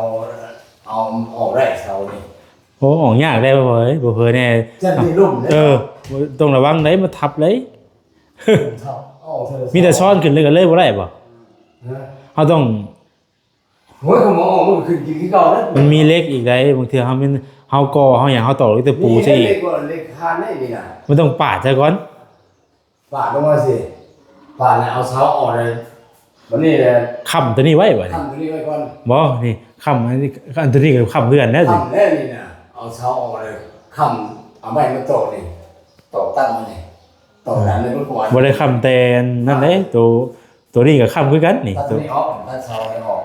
ເອົາອອກໄດ້ເສົານີ້. ໂອ້ ອອກຍາກໄດ໋ ບໍ່ເອີຍ ບໍ່ເຜີແນ່ ຈັກຊິລົ້ມເດ້. ເອີ ຕ້ອງລະວັງໄດ໋ ມາທັບເລີຍ. ມີແຕ່ຊ້ອນຂຶ້ນເລີຍ ກໍເລີຍບໍ່ໄດ້ບໍ່? ເຮົາຕ້ອງ ໂອ້ຍ ຄັນບໍ່ອອກມັນກໍຂຶ້ນກິນຄືເກົ່າແລ້ວ. ມັນມີເຫຼັກອີກໃດ໋ ບາງເທື່ອເຮົາແມ່ນ ເຮົາກໍ່ເຮົາຫຍັງ ເຮົາຕອກເຫຼັກຕະປູໃສ່ອີກ. ເຫຼັກ ເຫຼັກຄານໄດ້ນີ້ນະ ມັນຕ້ອງປາດຊະກ່ອນ. ປາດລົງມາຊິ ປາດແລ້ວເອົາເສົາອອກເລີຍ. ບັດນີ້ແຫຼະ ຄ້ຳຕົວນີ້ໄວ້ ບັດນີ້ ຄ້ຳຕົວນີ້ໄວ້ກ່ອນ. ບໍ່ ນີ້ຄ້ຳ ອັນນີ້ ອັນຕົວນີ້ກໍຄ້ຳຄືກັນແລ້ວ ຄ້ຳແລ້ວນີ້ນະ. ເອົາເສົາອອກເລີຍ ຄ້ຳ ເອົາໄມ້ມາຕອກນີ້ ຕອກຕັ້ງມານີ້. ຕອກນັ້ນເລີຍ ບໍ່ໄດ້ຄ້ຳແຕ່ນັ້ນເດ້. ໂຕ ໂຕນີ້ກໍຄ້ຳຄືກັນນີ້ ຕັດໂຕນີ້ອອກ ຕັດເສົານີ້ອອກ.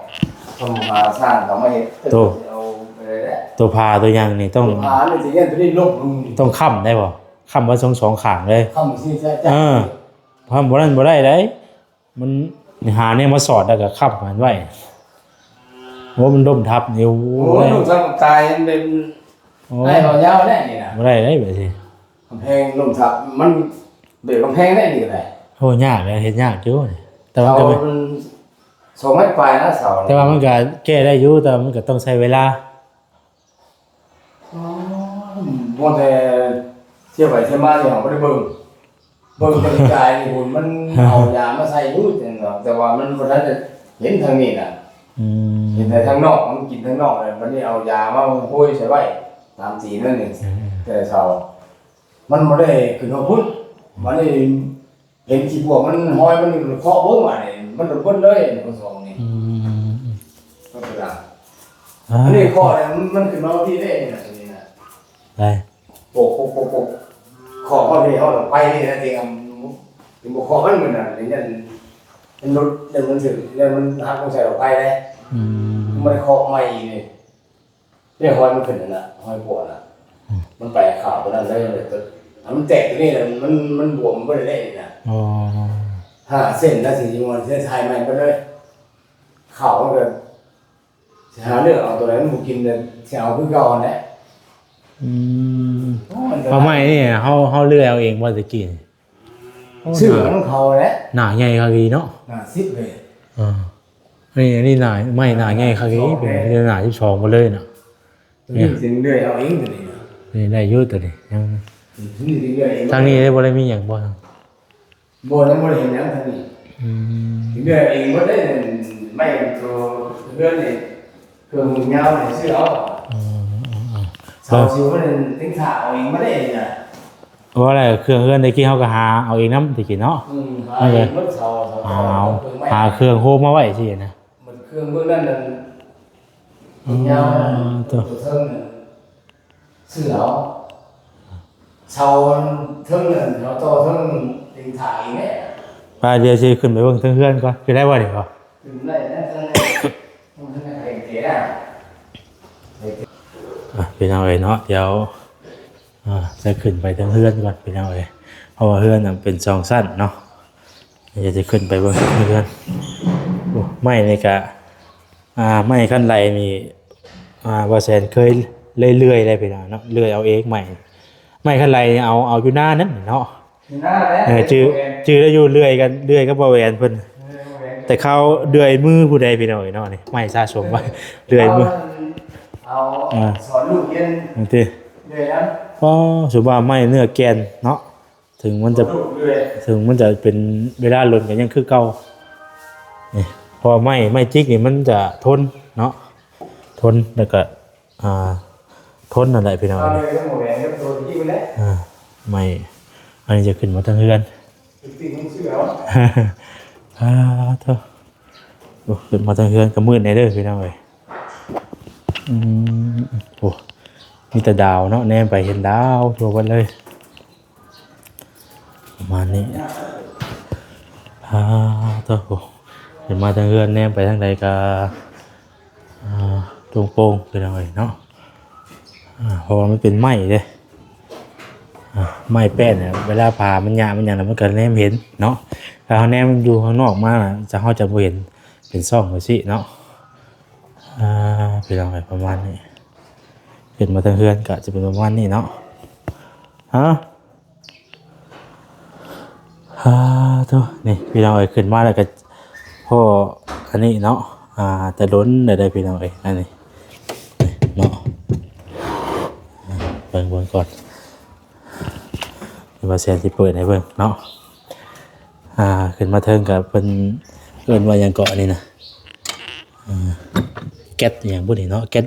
ຕ້ອງຫາຊ່າງເຂົາມາເຮັດໂຕ ເອົາໄປເລີຍແຫຼະ. ໂຕຜາໂຕຫຍັງນີ້ຕ້ອງ ໂຕຜານີ້ຊິເຮັດໂຕນີ້ລົງ ຕ້ອງຄ້ຳໄດ້ບໍ່? ຄ້ຳໄວ້ສອງ ສອງຂ້າງເລີຍ ຄ້ຳຊີ້ຈ້ະ. ເອີ ຄ້ຳບໍ່ນັ້ນບໍ່ໄດ້ໃດ໋. ມັນຫາແນວມາສອດແລ້ວກໍຄ້ຳມັນໄວ້. ໂອ້ ມັນລົ້ມທັບນີ້ ໂອ້ ໂອ້ຍ ລົ້ມທັບຕາຍ ມັນເປັນ ໂອ້ ໄດ້ເວົ້າຍາວແລ້ວນີ້ນະ ບໍ່ໄດ້ເດ້ແບບນີ້. ກຳແພງລົ້ມທັບ ມັນເບກກຳແພງໄດ້ນີ້ກໍໄດ້. ໂອ້ ຍາກແຫຼະ ເຮັດຍາກຢູ່ ແຕ່ວ່າມັນກໍ ເສົາມັນສອງແມັດປາຍນະ ເສົາ ແຕ່ວ່າມັນກໍແກ້ໄດ້ຢູ່ ແຕ່ວ່າມັນກໍຕ້ອງໃຊ້ເວລາ. ອໍ ບໍ່ແຕ່ທ່ຽວໄປທ່ຽວມານີ້ ເຮົາບໍ່ໄດ້ເບິ່ງ ເບິ່ງແຕ່ກາຍນີ້ພຸ້ນ ມັນເອົາຢາມາໃສ່ຢູ່ ແຕ່ວ່າມັນບໍ່ທັນໄດ້ເຫັນທາງນີ້ນະ. ອືມ ເຫັນແຕ່ທາງນອກ ມັນກິນທາງນອກແລ້ວ ບັດນີ້ເອົາຢາມາໂຮຍໃສ່ໄວ້ຕາມຕີນມັນນີ້. ອືມ ແຕ່ເຊົ້າ ມັນບໍ່ໄດ້ຂຶ້ນຮອດພຸ້ນ ບັດນີ້ ເຫັນຂີ້ບວກມັນ ຮອຍມັນເຄາະເບິ່ງວ່ານີ້ ມັນເບິດເລີຍ ມັນສອງນີ້. ອືມ ກໍຄືວ່າ ອ່າ ອັນນີ້ເຄາະແລ້ວ ມັນ ມັນຂຶ້ນມາທີ່ເດ້ນີ້ນະ ນີ້ນະ ໄດ້ ໂປກ ໂປກ ໂປກ ໂປກ ເຄາະເຮົານີ້ ເຮົາໄປນີ້ນະ ທີ່ ທີ່ບໍ່ເຄາະມັນ ມັນນະ ຢ່າງນັ້ນ ມັນຫຼຸດ ແລ້ວມັນຖືກ ແລ້ວມັນຫັກ ມັນໃສ່ດອກໄຟເດ້. ອືມ ມັນເຄາະໃໝ່ນີ້. ເດ້ ຮອຍມັນຂຶ້ນຫັ້ນນະ ຮອຍປວດນະ. ອືມ ມັນໄປຂາວຕົວນັ້ນເລີຍ ມັນແຕກຕົວນີ້ແຫຼະ ມັນ ມັນບວມເບິດແລ້ວນີ້ນະ. ອໍ ຫ້າເສັ້ນນະ ຊິວ່າຊິຖ່າຍໃໝ່ເບິດເລີຍ. ຂາວມັນກໍຊິຫາເລືອກເອົາຕົວໃດມັນບໍ່ກິນ ແລ້ວຊິເອົາຄືເກົ່າຫັ້ນແຫຼະ. ອືມ ໂອ້ຍ ເອົາໃໝ່ນີ້ ເຮົາ ເຮົາເລືອກເອົາເອງບໍ່ແຕ່ກີ້? ໂອ້ ຊື້ຂອງເຂົາແຫຼະ ໜ້າໃຫຍ່ຄັກອີ່ຫຼີເນາະ ໜ້າສິບເລີຍ. ເອີ ອັນນີ້ ອັນນີ້ໜ້າ ໄມ້ໜ້າໃຫຍ່ຄັກອີ່ຫຼີ ເປັນໜ້າສິບສອງໝົດເລີຍນະ. ຕົວນີ້ຊິເລື່ອຍເອົາເອງຕົວນີ້ນະ ນີ້ໄດ້ຢູ່ຕົວນີ້ ຍັງ ຕົວນີ້ຊິເລື່ອຍເອງ. ທາງນີ້ໄດ້ບໍ່ໄດ້ມີຫຍັງບໍ່? ບໍ່ ຍັງບໍ່ໄດ້ເຮັດຫຍັງທາງນີ້. ອືມ ຊິເລື່ອຍເອງໝົດເດ້ ໄມ້ຕົວເຮືອນນີ້ ເຄື່ອງຍາວນີ້ຊື້ເອົາ. ອືມ ເສົາຊິວມັນເຕັງຖ້າເອົາເອງມາໄດ້ນະ. ເວົ້າແລ້ວເຄື່ອງເຮືອນແຕ່ກີ້ເຮົາກໍຫາເອົາເອງນຳແຕ່ກີ້ເນາະ. ອືມ ຫາເອງໝົດເສົາ ເສົາ ເອົາ ຫາເຄື່ອງໂຮມມາໄວ້ຊີ້ນະ. ໝົດເຄື່ອງເບິ່ງນັ້ນນັ້ນ ອືມ ຍາວນັ້ນ ຕົວເທິງນັ້ນ ຊື້ເອົາ ເສົາເທິງນັ້ນ ເຮົາຕໍ່ເທິງເປັນຖາງອີກແດ່. ໄປ ດຽວຊິຂຶ້ນໄປເບິ່ງເທິງເຮືອນກ່ອນ ຂຶ້ນໄດ້ບໍ່ນີ້ບໍ່? ຂຶ້ນໄດ້ນະ ເທິງນັ້ນ ເທິງນັ້ນເປັນເກດນະ. ອ່ະ ພີ່ນ້ອງເອີຍເນາະ ດຽວ ອ່າ ຈະຂຶ້ນໄປເທິງເຮືອນກ່ອນພີ່ນ້ອງເອີຍ ເພາະວ່າເຮືອນນະເປັນສອງຊັ້ນເນາະ. ດຽວຈະຂຶ້ນໄປເບິ່ງເຮືອນ. ໂອ້ ໄມ້ນີ້ກະ ອ່າ ໄມ້ຄັນໄລນີ້ ອ່າ ບ່າວແສນເຄີຍເລື່ອຍໆ ໄດ້ພີ່ນ້ອງເນາະ ເລື່ອຍເອົາເອງໄມ້ ໄມ້ຄັນໄລນີ້ເອົາ ເອົາຢູ່ນານັ້ນເນາະ. ຢູ່ນາແຫຼະ ເອີ ຈື່ ຈື່ໄດ້ຢູ່ ເລື່ອຍກັນ ເລື່ອຍກັບບ່າວແຫວນເພິ່ນ ເອີ ແຕ່ຄາວເລື່ອຍມືຜູ້ໃດພີ່ນ້ອງເອີຍເນາະ. ນີ້ໄມ້ສະສົມໄວ້ ເລື່ອຍມື ເອົາ ອ່າ ສອນລູກຮຽນ ນີ້ຕິ ເລື່ອຍນຳ. ອໍ ສົມວ່າໄມ້ເນື້ອແກ່ນເນາະ ເຖິງມັນຈະ ເລື່ອຍ ເຖິງມັນຈະເປັນເວລາດົນກໍຍັງຄືເກົ່ານີ້ ເພາະວ່າໄມ້ ໄມ້ຈິກນີ້ມັນຈະທົນເນາະ ທົນ ແລ້ວກໍ ອ່າ ທົນນັ້ນແຫຼະພີ່ນ້ອງ. ອ່າ ເລີຍບໍ່ແມ່ນກັບຕົວຈິກແຫຼະ ອ່າ ໄມ້ ອັນນີ້ຈະຂຶ້ນມາທາງເຮືອນ. ເປັນປີກຂອງເສືອວະ. ອາ ໂທ້ ໂອ້ ຂຶ້ນມາທາງເຮືອນກໍມືດແດ່ເດີພີ່ນ້ອງເອີຍ. ອືມ ໂອ້ ມີແຕ່ດາວເນາະ ແນມໄປເຫັນດາວທົ່ວເບິດເລີຍ ປະມານນີ້. ອາ ໂທ້ ໂອ້ ຂຶ້ນມາທາງເຮືອນ ແນມໄປທາງໃດກໍ ອ່າ ໂປ່ງໆ ພີ່ນ້ອງເອີຍເນາະ. ອ່າ ເພາະວ່າມັນເປັນໄມ້ເດ້ ອ່າ ໄມ້ແປ້ນ ເວລາຜາມັນຫຍ້າມັນຫຍັງ ແລ້ວມັນກໍແນມເຫັນເນາະ. ຖ້າເຮົາແນມຢູ່ຂ້າງນອກມາ ຈະ ເຮົາຈະບໍ່ເຫັນເປັນຊ່ອງຈັ່ງຊີ້ເນາະ. ອ່າ ພີ່ນ້ອງເອີຍ ປະມານນີ້ ຂຶ້ນມາທາງເຮືອນກໍຈະເປັນປະມານນີ້ເນາະ. ຮະ ອາ ໂທ້ ນີ້ພີ່ນ້ອງເອີຍ ຂຶ້ນມາແລ້ວກໍພໍ້ອັນນີ້ເນາະ. ອາ ແຕ່ດົນແລ້ວເດີພີ່ນ້ອງເອີຍ ອັນນີ້ເນາະ. ເບິ່ງ ເບິ່ງກ່ອນ ວ່າແຊນຊິເປີດໃຫ້ເບິ່ງເນາະ. ອາ ຂຶ້ນມາເທິງກໍເພິ່ນເອີ້ນວ່າຫຍັງເກາະ ອັນນີ້ນະ ອາ ແກັດຫຍັງບຸນີ້ເນາະ ແກັດ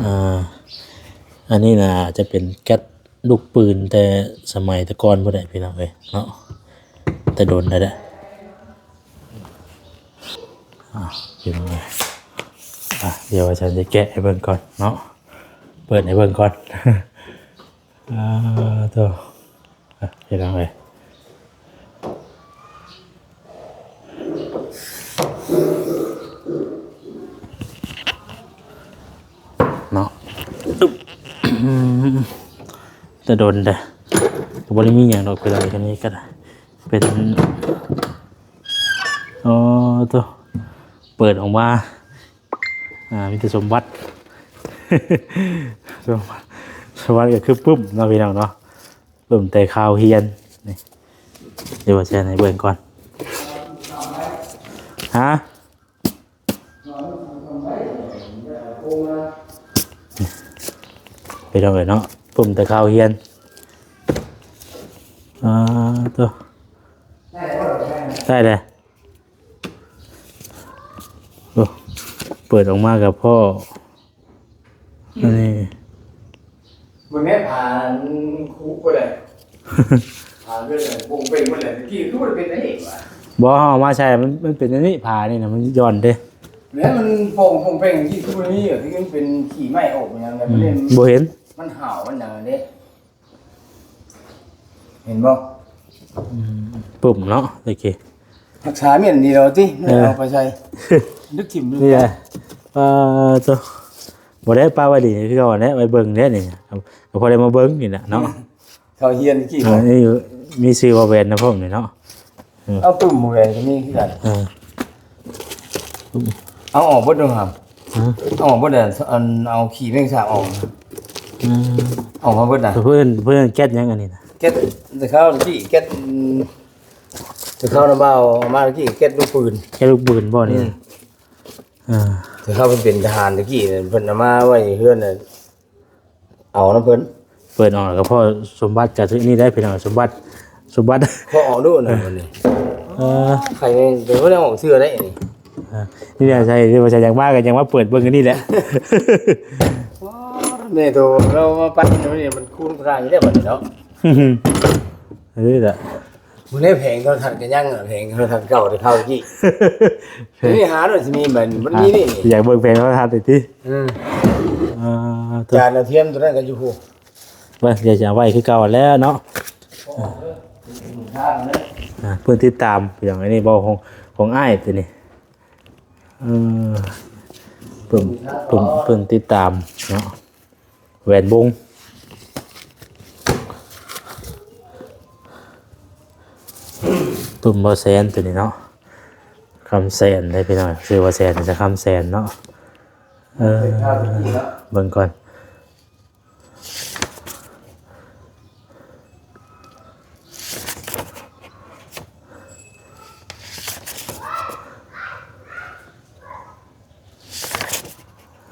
ອ່າ ອັນນີ້ໜ້າຈະເປັນແກັດລູກປືນແຕ່ສະໄໝແຕ່ກ່ອນພຸ້ນແຫຼະພີ່ນ້ອງເອີຍເນາະ ແຕ່ດົນແລ້ວແຫຼະ. ອ່າ ພີ່ນ້ອງເອີຍ ອ່າ ດຽວວ່າຊັ້ນຈະແກະໃຫ້ເບິ່ງກ່ອນເນາະ ເປີດໃຫ້ເບິ່ງກ່ອນ. ອ່າ ໂທ້ ອ່ະ ພີ່ນ້ອງເອີຍ ເນາະ ອືມ ແຕ່ດົນເດ້ ກໍບໍ່ໄດ້ມີຫຍັງດອກ ເວລາເຮັດນີ້ກໍໄດ້ ເປັນ ໂອ້ ໂທ້ ເປີດອອກມາ ອ່າ ມີແຕ່ສົມບັດ ສົມບັດ ສົມບັດກໍຄືປຶ້ມເນາະ ພີ່ນ້ອງເນາະ ປຶ້ມແຕ່ຄາວຮຽນນີ້. ດຽວວ່າຊິໃຫ້ເບິ່ງກ່ອນ ຮະ ໄປດອກເອີຍເນາະ ປຶ້ມແຕ່ຄາວຮຽນ. ອ່າ ໂຕ ໄດ້ແລ້ວ. ໂອ້ ເປີດອອກມາກໍພໍ້ ອັນນີ້ ບໍ່ແມ່ນຜ້າຄຸບໍ່ໄດ້ ຜ້າເລື່ອນປົງເປ່ງໝົດແຫຼະ ຕະກີ້ຄືບໍ່ໄດ້ເປັນອັນນີ້ຫວາ? ບໍ່ ເຮົາເອົາມາໃສ່ ມັນ ມັນເປັນອັນນີ້ ຜ້ານີ້ນະ ມັນຢ່ອນເດ້ ແລ້ວມັນປ່ອງປົງເປ່ງ ຕະກີ້ຄືບໍ່ມີ ຄືມັນເປັນຂີ້ໄມ້ອອກຫຍັງ ອືມ ມັນເຫັນ ບໍ່ເຫັນ ມັນຫາວ ມັນຫຍັງເດ້. ເຫັນບໍ່? ອືມ ປຶ້ມເນາະ ໂອເຄ ຮັກສາແມ່ນດີແລ້ວຕິ ເອີ ເອົາໄປໃສ່ ດຶກຖິ້ມ ນີ້ແຫຼະ ເອີ ໂຕ ບໍ່ໄດ້ປະໄວ້ດີຄືເກົ່າແຫຼະ ໄວ້ເບິ່ງແຫຼະນີ້ ກໍພໍໄດ້ມາເບິ່ງນີ້ແຫຼະເນາະ ເຂົາຮຽນກີ້ ເອີ ນີ້ມີຊື່ວ່າແຫວນນຳພ້ອມນີ້ເນາະ. ເອີ ເອົາປຶ້ມແຫວນກໍມີຄືກັນ ເອີ ເອົາອອກເບິດເນາະ ຮະ ເອົາອອກເບິດ ອັນ ເອົາຂີ້ແມງສາບອອກ ອືມ ອອກມາເບິດນະ ເພິ່ນ ເພິ່ນແກັດຫຍັງອັນນີ້ນະ ແກັດ ແຕ່ເຂົາທີ່ແກັດ ອືມ ແຕ່ເຂົານະ ບ່າວເອົາມາຕະກີ້ ແກັດລູກປືນ ແກັດລູກປືນບໍ່ນີ້ ອືມ ອ່າ ແຕ່ເຂົາເປັນທະຫານຕະກີ້ ເພິ່ນເອົາມາໄວ້ເຮືອນນະ ເອົານຳເພິ່ນ ເປີດອອກແລ້ວກໍພໍ້ສົມບັດກັບນີ້ໄດ້ພີ່ນ້ອງ ສົມບັດ ສົມບັດ ພໍ້ອອກດູນະ ເອີ ນີ້ ເອີ ໄຂ່ແມ່ງ ແຕ່ບໍ່ໄດ້ອອກເທື່ອໄດ້ນີ້ ເອີ ນີ້ແຫຼະ ໃຊ່ ວ່າໃຊ່ ຢາກມາກໍຍັງມາເປີດເບິ່ງອັນນີ້ແຫຼະ ໂອ້ ແມ່ໂຕ ເຮົາມາປັດນີ້ ມັນຄູນການຢູ່ແລ້ວບັດນີ້ເນາະ ເອີ ລະ ມື້ນີ້ແຜງໂທລະທັດກໍຍັງ ແຜງໂທລະທັດເກົ່າແຕ່ຄາວຕະກີ້ ແຜງ ນີ້ຫາໜ້ອຍຊິມີບັດນີ້ ມັນມີນີ້ ຢາກເບິ່ງແຜງໂທລະທັດຕິ ອືມ ອ່າ ຈານດາວທຽມຕົວນັ້ນກໍຢູ່ພຸ້ນ ເບິ່ງ ດຽວຈະເອົາໄວ້ຄືເກົ່າແລ້ວເນາະ ອ່າ ເພິ່ນຕິດຕາມ ຢ່າງອັນນີ້ບໍ່ ຂອງ ຂອງອ້າຍຕົວນີ້ ເອີ ເພິ່ນ ເພິ່ນ ເພິ່ນຕິດຕາມເນາະ. ແຫວນວົງ ປຶ້ມບໍ່ແຊນຕົວນີ້ເນາະ ຄຳແສນເດ້ພີ່ນ້ອງ ຊື່ວ່າແຊນ ຈະຄຳແສນເນາະ ເອີ ເບິ່ງກ່ອນ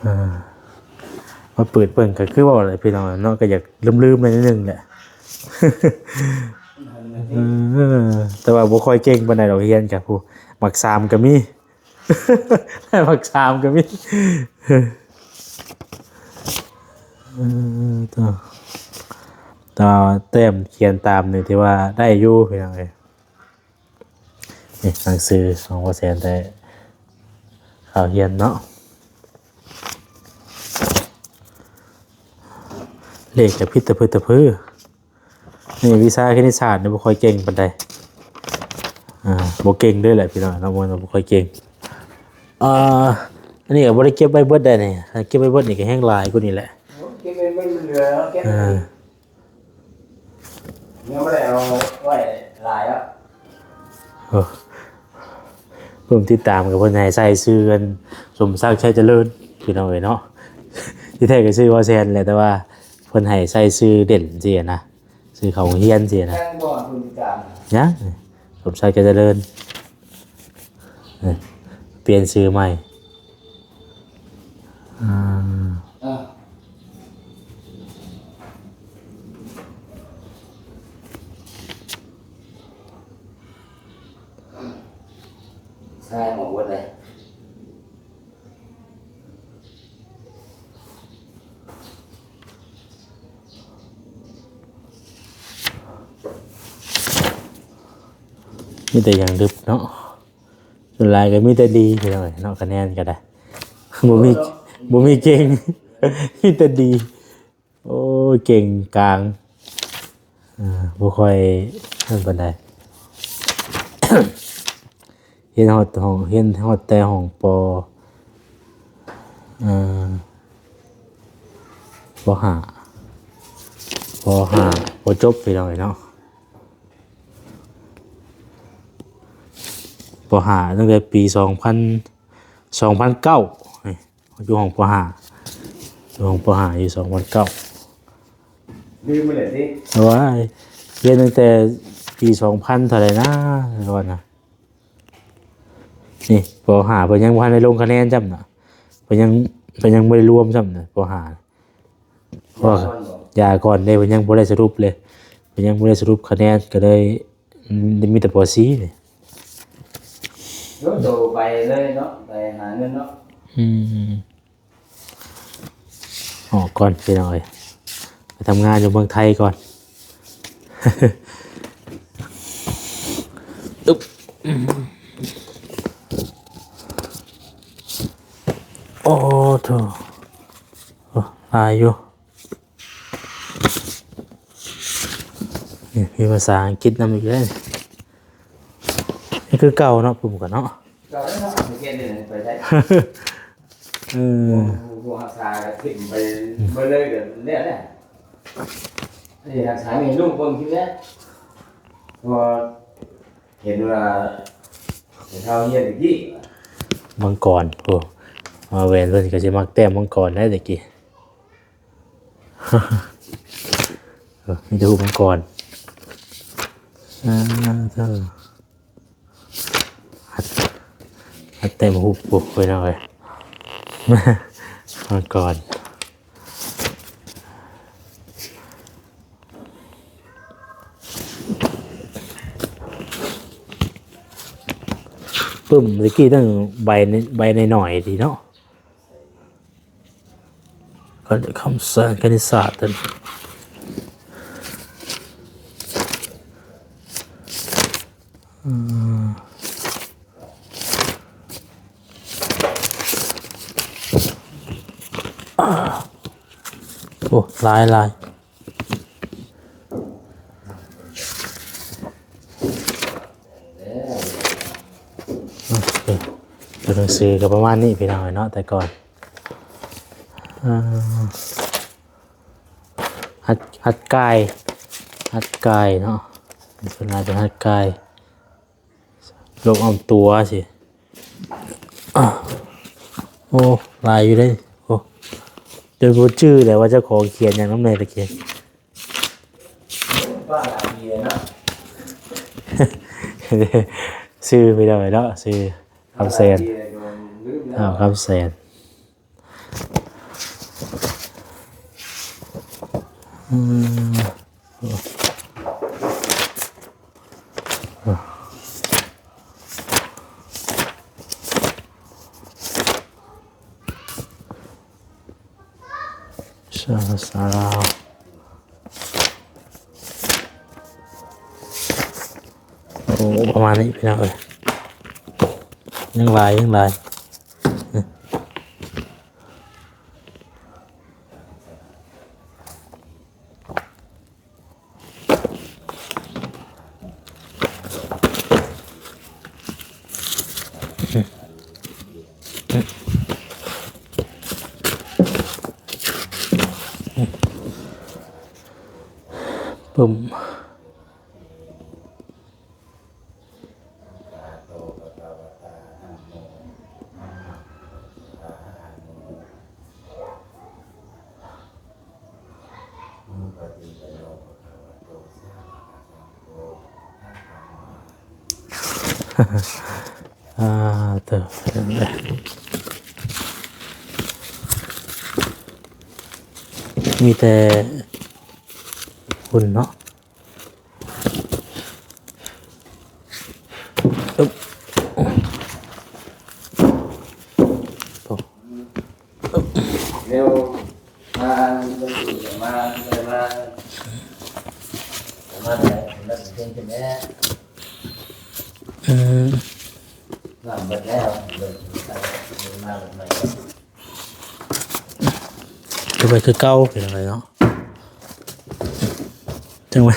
ອ່າ ມາເປີດເບິ່ງກໍຄືເວົ້າແຫຼະພີ່ນ້ອງເນາະ ກໍຢາກລືມໆໜ້ອຍໜຶ່ງແຫຼະ ເອີ ແຕ່ວ່າບໍ່ຄ່ອຍເກັ່ງປານໃດດອກ ຮຽນກັບຜູ້ ໝາກສາມກໍມີ ໝາກສາມກໍມີ ເອີ ໂຕ ແຕ່ວ່າແຕ້ມຂຽນຕາມນີ້ຖືວ່າໄດ້ຢູ່ພີ່ນ້ອງເອີຍ. ນີ້ໜັງສືຂອງພໍ່ແສນແຕ່ຄາວຮຽນເນາະ ເລກກະຜິດຕະພຶດຕະພື. ນີ້ວິຊາຄະນິດສາດນີ້ບໍ່ຄ່ອຍເກັ່ງປານໃດ ອ່າ ບໍ່ເກັ່ງເລີຍແຫຼະພີ່ນ້ອງເນາະ ບໍ່ ບໍ່ຄ່ອຍເກັ່ງ. ອ່າ ອັນນີ້ກະບໍ່ໄດ້ເກັບໄວ້ເບິດໄດ໋ນີ້ ຄັນເກັບໄວ້ເບິດນີ້ກະແຮງຫຼາຍກວ່ານີ້ແຫຼະ ໂອ້ ເກັບໄວ້ເບິດມັນເຫຼືອເນາະ ເກັບໄວ້ ອ່າ ຍັງບໍ່ໄດ້ເອົາໄວ້ຫຼາຍແລ້ວ. ໂອ້ ເບິ່ງຕິດຕາມກັບເພິ່ນໃຫ້ໃສ່ຊື່ອັນ ສົມສັກ ໄຊຈະເລີນ ພີ່ນ້ອງເອີຍເນາະ ທີ່ແທ້ກະຊື່ວ່າແຊນແຫຼະ ແຕ່ວ່າເພິ່ນໃຫ້ໃສ່ຊື່ເດັ່ນຊີ້ນະ ຊື່ເຂົ້າໂຮງຮຽນຊີ້ນະ ຍັງບໍ່ເພິ່ນຕິດຕາມ ຍັງ ສົມສັກ ໄຊຈະເລີນ ເອີ ປ່ຽນຊື່ໃໝ່ ອ່າ ຊາຍອອກເບິດເລີຍ ມີແຕ່ຢ່າງດຶບເນາະ ສ່ວນຫຼາຍກະມີແຕ່ດີພີ່ນ້ອງເອີຍເນາະ ຄະແນນກະໄດ້ ບໍ່ມີ ບໍ່ມີເກັ່ງ ມີແຕ່ດີ. ໂອ້ຍ ເກັ່ງກາງ ເອີ ບໍ່ຄ່ອຍນັ້ນປານໃດ ຮຽນຮອດຫ້ອງ ຮຽນຮອດແຕ່ຫ້ອງ ປໍ ເອີ ປໍຫ້າ ປໍຫ້າ ບໍ່ຈົບພີ່ນ້ອງເອີຍເນາະ ປໍຫ້າ ຕັ້ງແຕ່ປີສອງພັນ ສອງພັນເກົ້າ ນີ້ ຢູ່ຫ້ອງ ປໍຫ້າ ຢູ່ຫ້ອງ ປໍຫ້າ ຢູ່ສອງພັນເກົ້າ ລືມໄປແລ້ວຕິ ໂອ້ຍ ຮຽນຕັ້ງແຕ່ປີສອງພັນເທົ່າໃດນະ ກ່ອນນະ ນີ້ ປໍຫ້າ ເພິ່ນຍັງບໍ່ທັນໄດ້ລົງຄະແນນຊ້ຳນະ ເພິ່ນຍັງ ເພິ່ນຍັງບໍ່ໄດ້ລວມຊ້ຳນະ ປໍຫ້າ ເພາະວ່າຢາກ່ອນເດ້ ເພິ່ນຍັງບໍ່ໄດ້ສະຫຼຸບເລີຍ ເພິ່ນຍັງບໍ່ໄດ້ສະຫຼຸບຄະແນນ ກະເລີຍ ອືມ ມີແຕ່ປໍສີ່ນີ້ ໂດດໄປເລີຍເນາະ ໄປຫາເງິນເນາະ ອືມ ອອກກ່ອນພີ່ນ້ອງເອີຍ ໄປທຳງານຢູ່ເມືອງໄທກ່ອນ ອຶບ ໂອ້ໂທ້ ໂອ້ ຫຼາຍຢູ່. ນີ້ມີພາສາອັງກິດນຳອີກເດ້. ນີ້ຄືເກົ່າເນາະ ປຶ້ມກັນເນາະ. ເກົ່າແລ້ວເນາະ ເຮັດໄດ້ໄປໄດ້. ເອີ ຜູ້ຮັກສາກໍຖິ້ມໄປເບິດເລີຍ ກໍແລ້ວແຫຼະ. ອັນນີ້ຮັກສານີ້ລຸງເບິ່ງຊິແລ້ວ ເພາະເຫັນວ່າເຮົາຮຽນຕະກີ້ ມັງກອນ. ໂອ້ ມາແວ່ນເພິ່ນກໍຊິມັກແຕ້ມມັງກອນໄດ໋ຕະກີ້. ເອີ ມີແຕ່ຮູບມັງກອນ. ອ່າ ເທີ ຮັດ ຮັດແຕ້ມຮູບ ໂອ້ຍ ເນາະເອີຍ ມັງກອນ. ປຶ້ມ ຕະກີ້ຕັ້ງໃບ ໃບນ້ອຍໆ ຕິເນາະ. ຄຳສອນຄະນິດສາດນັ້ນ ອືມ ໂອ້ ຫຼາຍໆ. ໂອເຄ ຕົວໜັງສືກໍປະມານນີ້ພີ່ນ້ອງເນາະ ແຕ່ກ່ອນ. ເອີ ຫັດ ຫັດກາຍ ຫັດກາຍເນາະ ສ່ວນຫຼາຍເປັນຫັດກາຍ. ໂລກອ້ອມຕົວຊິ. ໂອ້ ຫຼາຍຢູ່ເດ້. ໂອ້ ຈົນບໍ່ຈື່ແລ້ວວ່າເຈົ້າຂອງຂຽນຫຍັງນຳແດ່ຕະກີ້. ຊື່ໄປເລີຍເນາະ ຊື່ ພີ່ນ້ອງເນາະ ຊື່ຄຳແສນ. ອ້າວ ຄຳແສນ. ອືມ ສາ ສາລາວ. ປະມານນີ້ພີ່ນ້ອງເອີຍ ຍັງຫຼາຍ ຍັງຫຼາຍ. ປຶ້ມ. ອາ ເຕີ ມີແຕ່ຝຸ່ນເນາະ. ອຶບ ເຮັວ ມາ ມາ ມາ ມາ ອືມ ນ້ຳເບິດແລ້ວ ມາເບິດໃໝ່. ຄືໄປຄືເກົ່າ ເປັນຈັ່ງໃດເນາະ ຈັ່ງວ່າ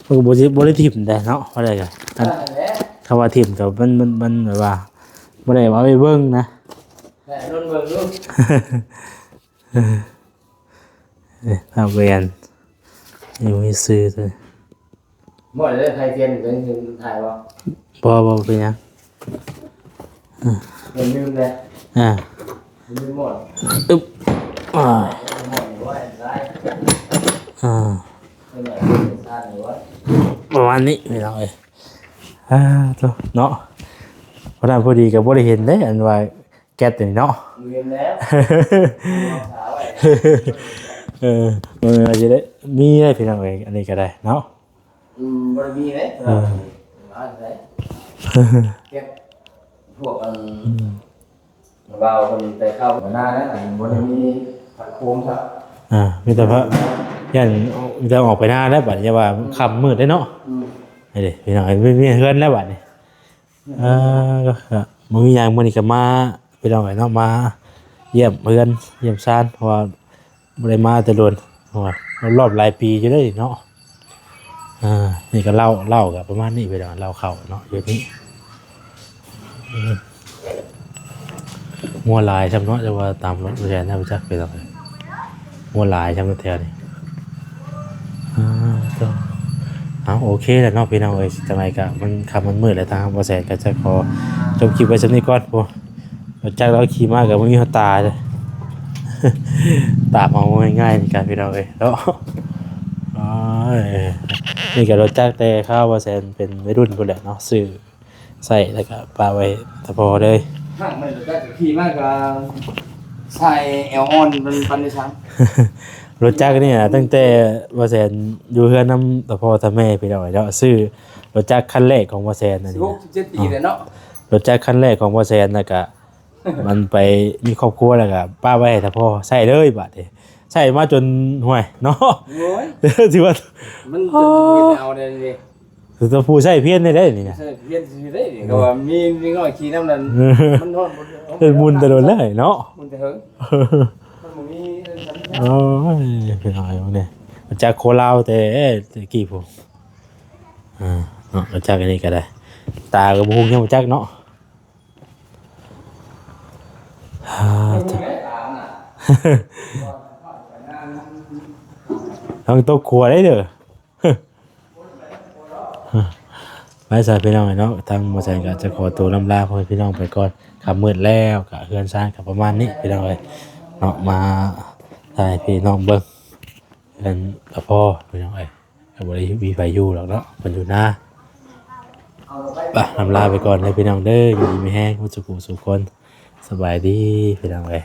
ມັນກໍບໍ່ຊິ ບໍ່ໄດ້ຖິ້ມໄດ້ເນາະ ວ່າໄດ້ກໍ ຄັນ ຄັນວ່າຖິ້ມກໍມັນ ມັນ ມັນແບບວ່າ ບໍ່ໄດ້ເອົາໄປເບິ່ງນະ ແຫຼະ ລົອງເບິ່ງດູ ເອີ ເອົາໄປອັນ ຍັງມີຊື່ ໝົດແລ້ວ ໄທທຽນເປັນ ເປັນຖ່າຍບໍ່? ບໍ່ ບໍ່ເປັນຫຍັງ ເອີ ເປັນລືມເລີຍ ອ່າ ລືມໝົດ ອຶບ ອ່າ ໝົດນີ້ວ່າໄດ້ ອ່າ ເປັນຫຍັງເປັນຊາດນີ້ວ່າ ປະມານນີ້ພີ່ນ້ອງເອີຍ ອ່າ ໂທ້ ເນາະ ພໍດີ ພໍດີກໍບໍ່ໄດ້ເຫັນເດ້ ອັນວ່າ ແກັດນີ້ເນາະ ເຫັນແລ້ວ ເອີ ເອີ ຊິໄດ້ມີໄດ້ພີ່ນ້ອງເອີຍ ອັນນີ້ກໍໄດ້ເນາະ ອືມ ບໍ່ໄດ້ມີເດ້ ເອີ ວ່າໄດ້ ແກັດ ພວກອັນ ອືມ ລາວເພິ່ນໄປເຂົ້ານານະ ບໍ່ໄດ້ມີຜັກໂຄມຊະ ອ່າ ມີແຕ່ພະ ຢ້ານ ມີແຕ່ອອກໄປນາແລ້ວ ບັດນີ້ວ່າຄ່ຳມືດເດ້ເນາະ ອືມ ນີ້ເດ້ພີ່ນ້ອງ ມີ ມີເຮືອນແລ້ວບັດນີ້ ອ່າ ກໍ ກໍບໍ່ມີຫຍັງ ມື້ນີ້ກໍມາ ພີ່ນ້ອງເອີຍເນາະ ມາຢ້ຽມເຮືອນຢ້ຽມຊານ ເພາະວ່າບໍ່ໄດ້ມາແຕ່ດົນ ເພາະວ່າລອບຫຼາຍປີຢູ່ເດ້ເນາະ ອ່າ ນີ້ກໍເຫຼົ້າ ເຫຼົ້າກໍປະມານນີ້ ພີ່ນ້ອງ ເຫຼົ້າເຂົ້າເນາະ ຢູ່ນີ້ ອືມ ງົວຫຼາຍຊ່ຳເນາະ ແຕ່ວ່າຕາມລົດແລ່ນແລ້ວຈັກ ພີ່ນ້ອງເອີຍ ງົວຫຼາຍຊ່ຳແຖວນີ້ ອ່າ ເອົາ ໂອເຄແລ້ວເນາະພີ່ນ້ອງເອີຍ ຈັ່ງໃດກໍມັນຄ່ຳມັນມືດແລ້ວ ທາງບ່າວແສນກໍຈະຂໍຈົບຄລິບໄວ້ຊ່ຳນີ້ກ່ອນ ໂອ້ ລົດຈັກລາວຂີ່ມາກໍບໍ່ມີຫົວຕາເລີຍ ຕາມເອົາງ່າຍໆນີ້ກັນພີ່ນ້ອງເອີຍເນາະ ໂອ້ຍ ນີ້ກໍລົດຈັກແຕ່ຄາວບ່າວແສນເປັນໄວລຸ້ນພຸ້ນແຫຼະເນາະ ຊື້ ໃຊ້ ແລ້ວກໍປະໄວ້ຖ້າພໍເລີຍ ຫ້າງມັນກໍຂີ່ມາກໍໃສ່ແອວອ່ອນມັນປັນໄດ້ຊ່າງ ລົດຈັກນີ້ນະ ຕັ້ງແຕ່ບ່າວແສນຢູ່ເຮືອນນຳຕາພໍ່ຕາແມ່ພີ່ນ້ອງເອີຍເນາະ ຊື້ລົດຈັກຄັນແລກຂອງບ່າວແສນນັ້ນ ສິບຫົກ ສິບເຈັດປີແລ້ວເນາະ ລົດຈັກຄັນແລກຂອງບ່າວແສນ ແລ້ວກໍມັນໄປມີຄອບຄົວ ແລ້ວກໍປະໄວ້ໃຫ້ຖ້າພໍ່ໃຊ້ເລີຍ ບາດນີ້ໃຊ້ມາຈົນ ຫ້ວຍເນາະ ໂອ້ຍ ຖືວ່າມັນຈະເອົາໄດ້ເດ ຄືຕົວຜູ້ໃຊ້ພຽນໄດ້ນີ້ນະ ໃຊ້ພຽນຊື່ໄດ້ນີ້ ກໍວ່າມີ ມີນ້ອຍຂີ່ນຳນັ້ນ ມັນນອນ ເອີ ໝຸ່ນແຕ່ດົນແລ້ວເນາະ ໝຸ່ນແຕ່ເຫິງ ມັນບໍ່ມີ ໂອ້ຍ ພີ່ນ້ອງເອີຍ ນີ້ ມາຈາກໂຄລາວແຕ່ ແຕ່ກີ້ພຸ້ນ ອ່າ ເນາະ ມາຈາກອັນນີ້ກໍໄດ້ ຕາກໍບໍ່ຮູ້ຫຍັງ ມາຈາກເນາະ ອ່າ ຕ້ອງຕົກຂົວໄດ້ເດີ. ໄປຊະພີ່ນ້ອງເນາະ ທາງບໍ່ແສນກໍຈະຂໍໂຕລ່ຳລາພໍ່ແມ່ພີ່ນ້ອງໄປກ່ອນ ຄ່ຳມືດແລ້ວ ກະເຮືອນຊານກໍປະມານນີ້ພີ່ນ້ອງເອີຍເນາະ ມາຖ່າຍໃຫ້ພີ່ນ້ອງເບິ່ງ ເຮືອນຕາພໍ່ພີ່ນ້ອງເອີຍ ກໍບໍ່ໄດ້ມີໃຜຢູ່ດອກເນາະ ເພິ່ນຢູ່ນາ ໄປ ລ່ຳລາໄປກ່ອນເດີພີ່ນ້ອງເດີ ຢູ່ດີມີແຮງ ໝົດສູ່ຜູ້ສູ່ຄົນ ສະບາຍດີພີ່ນ້ອງເອີຍ.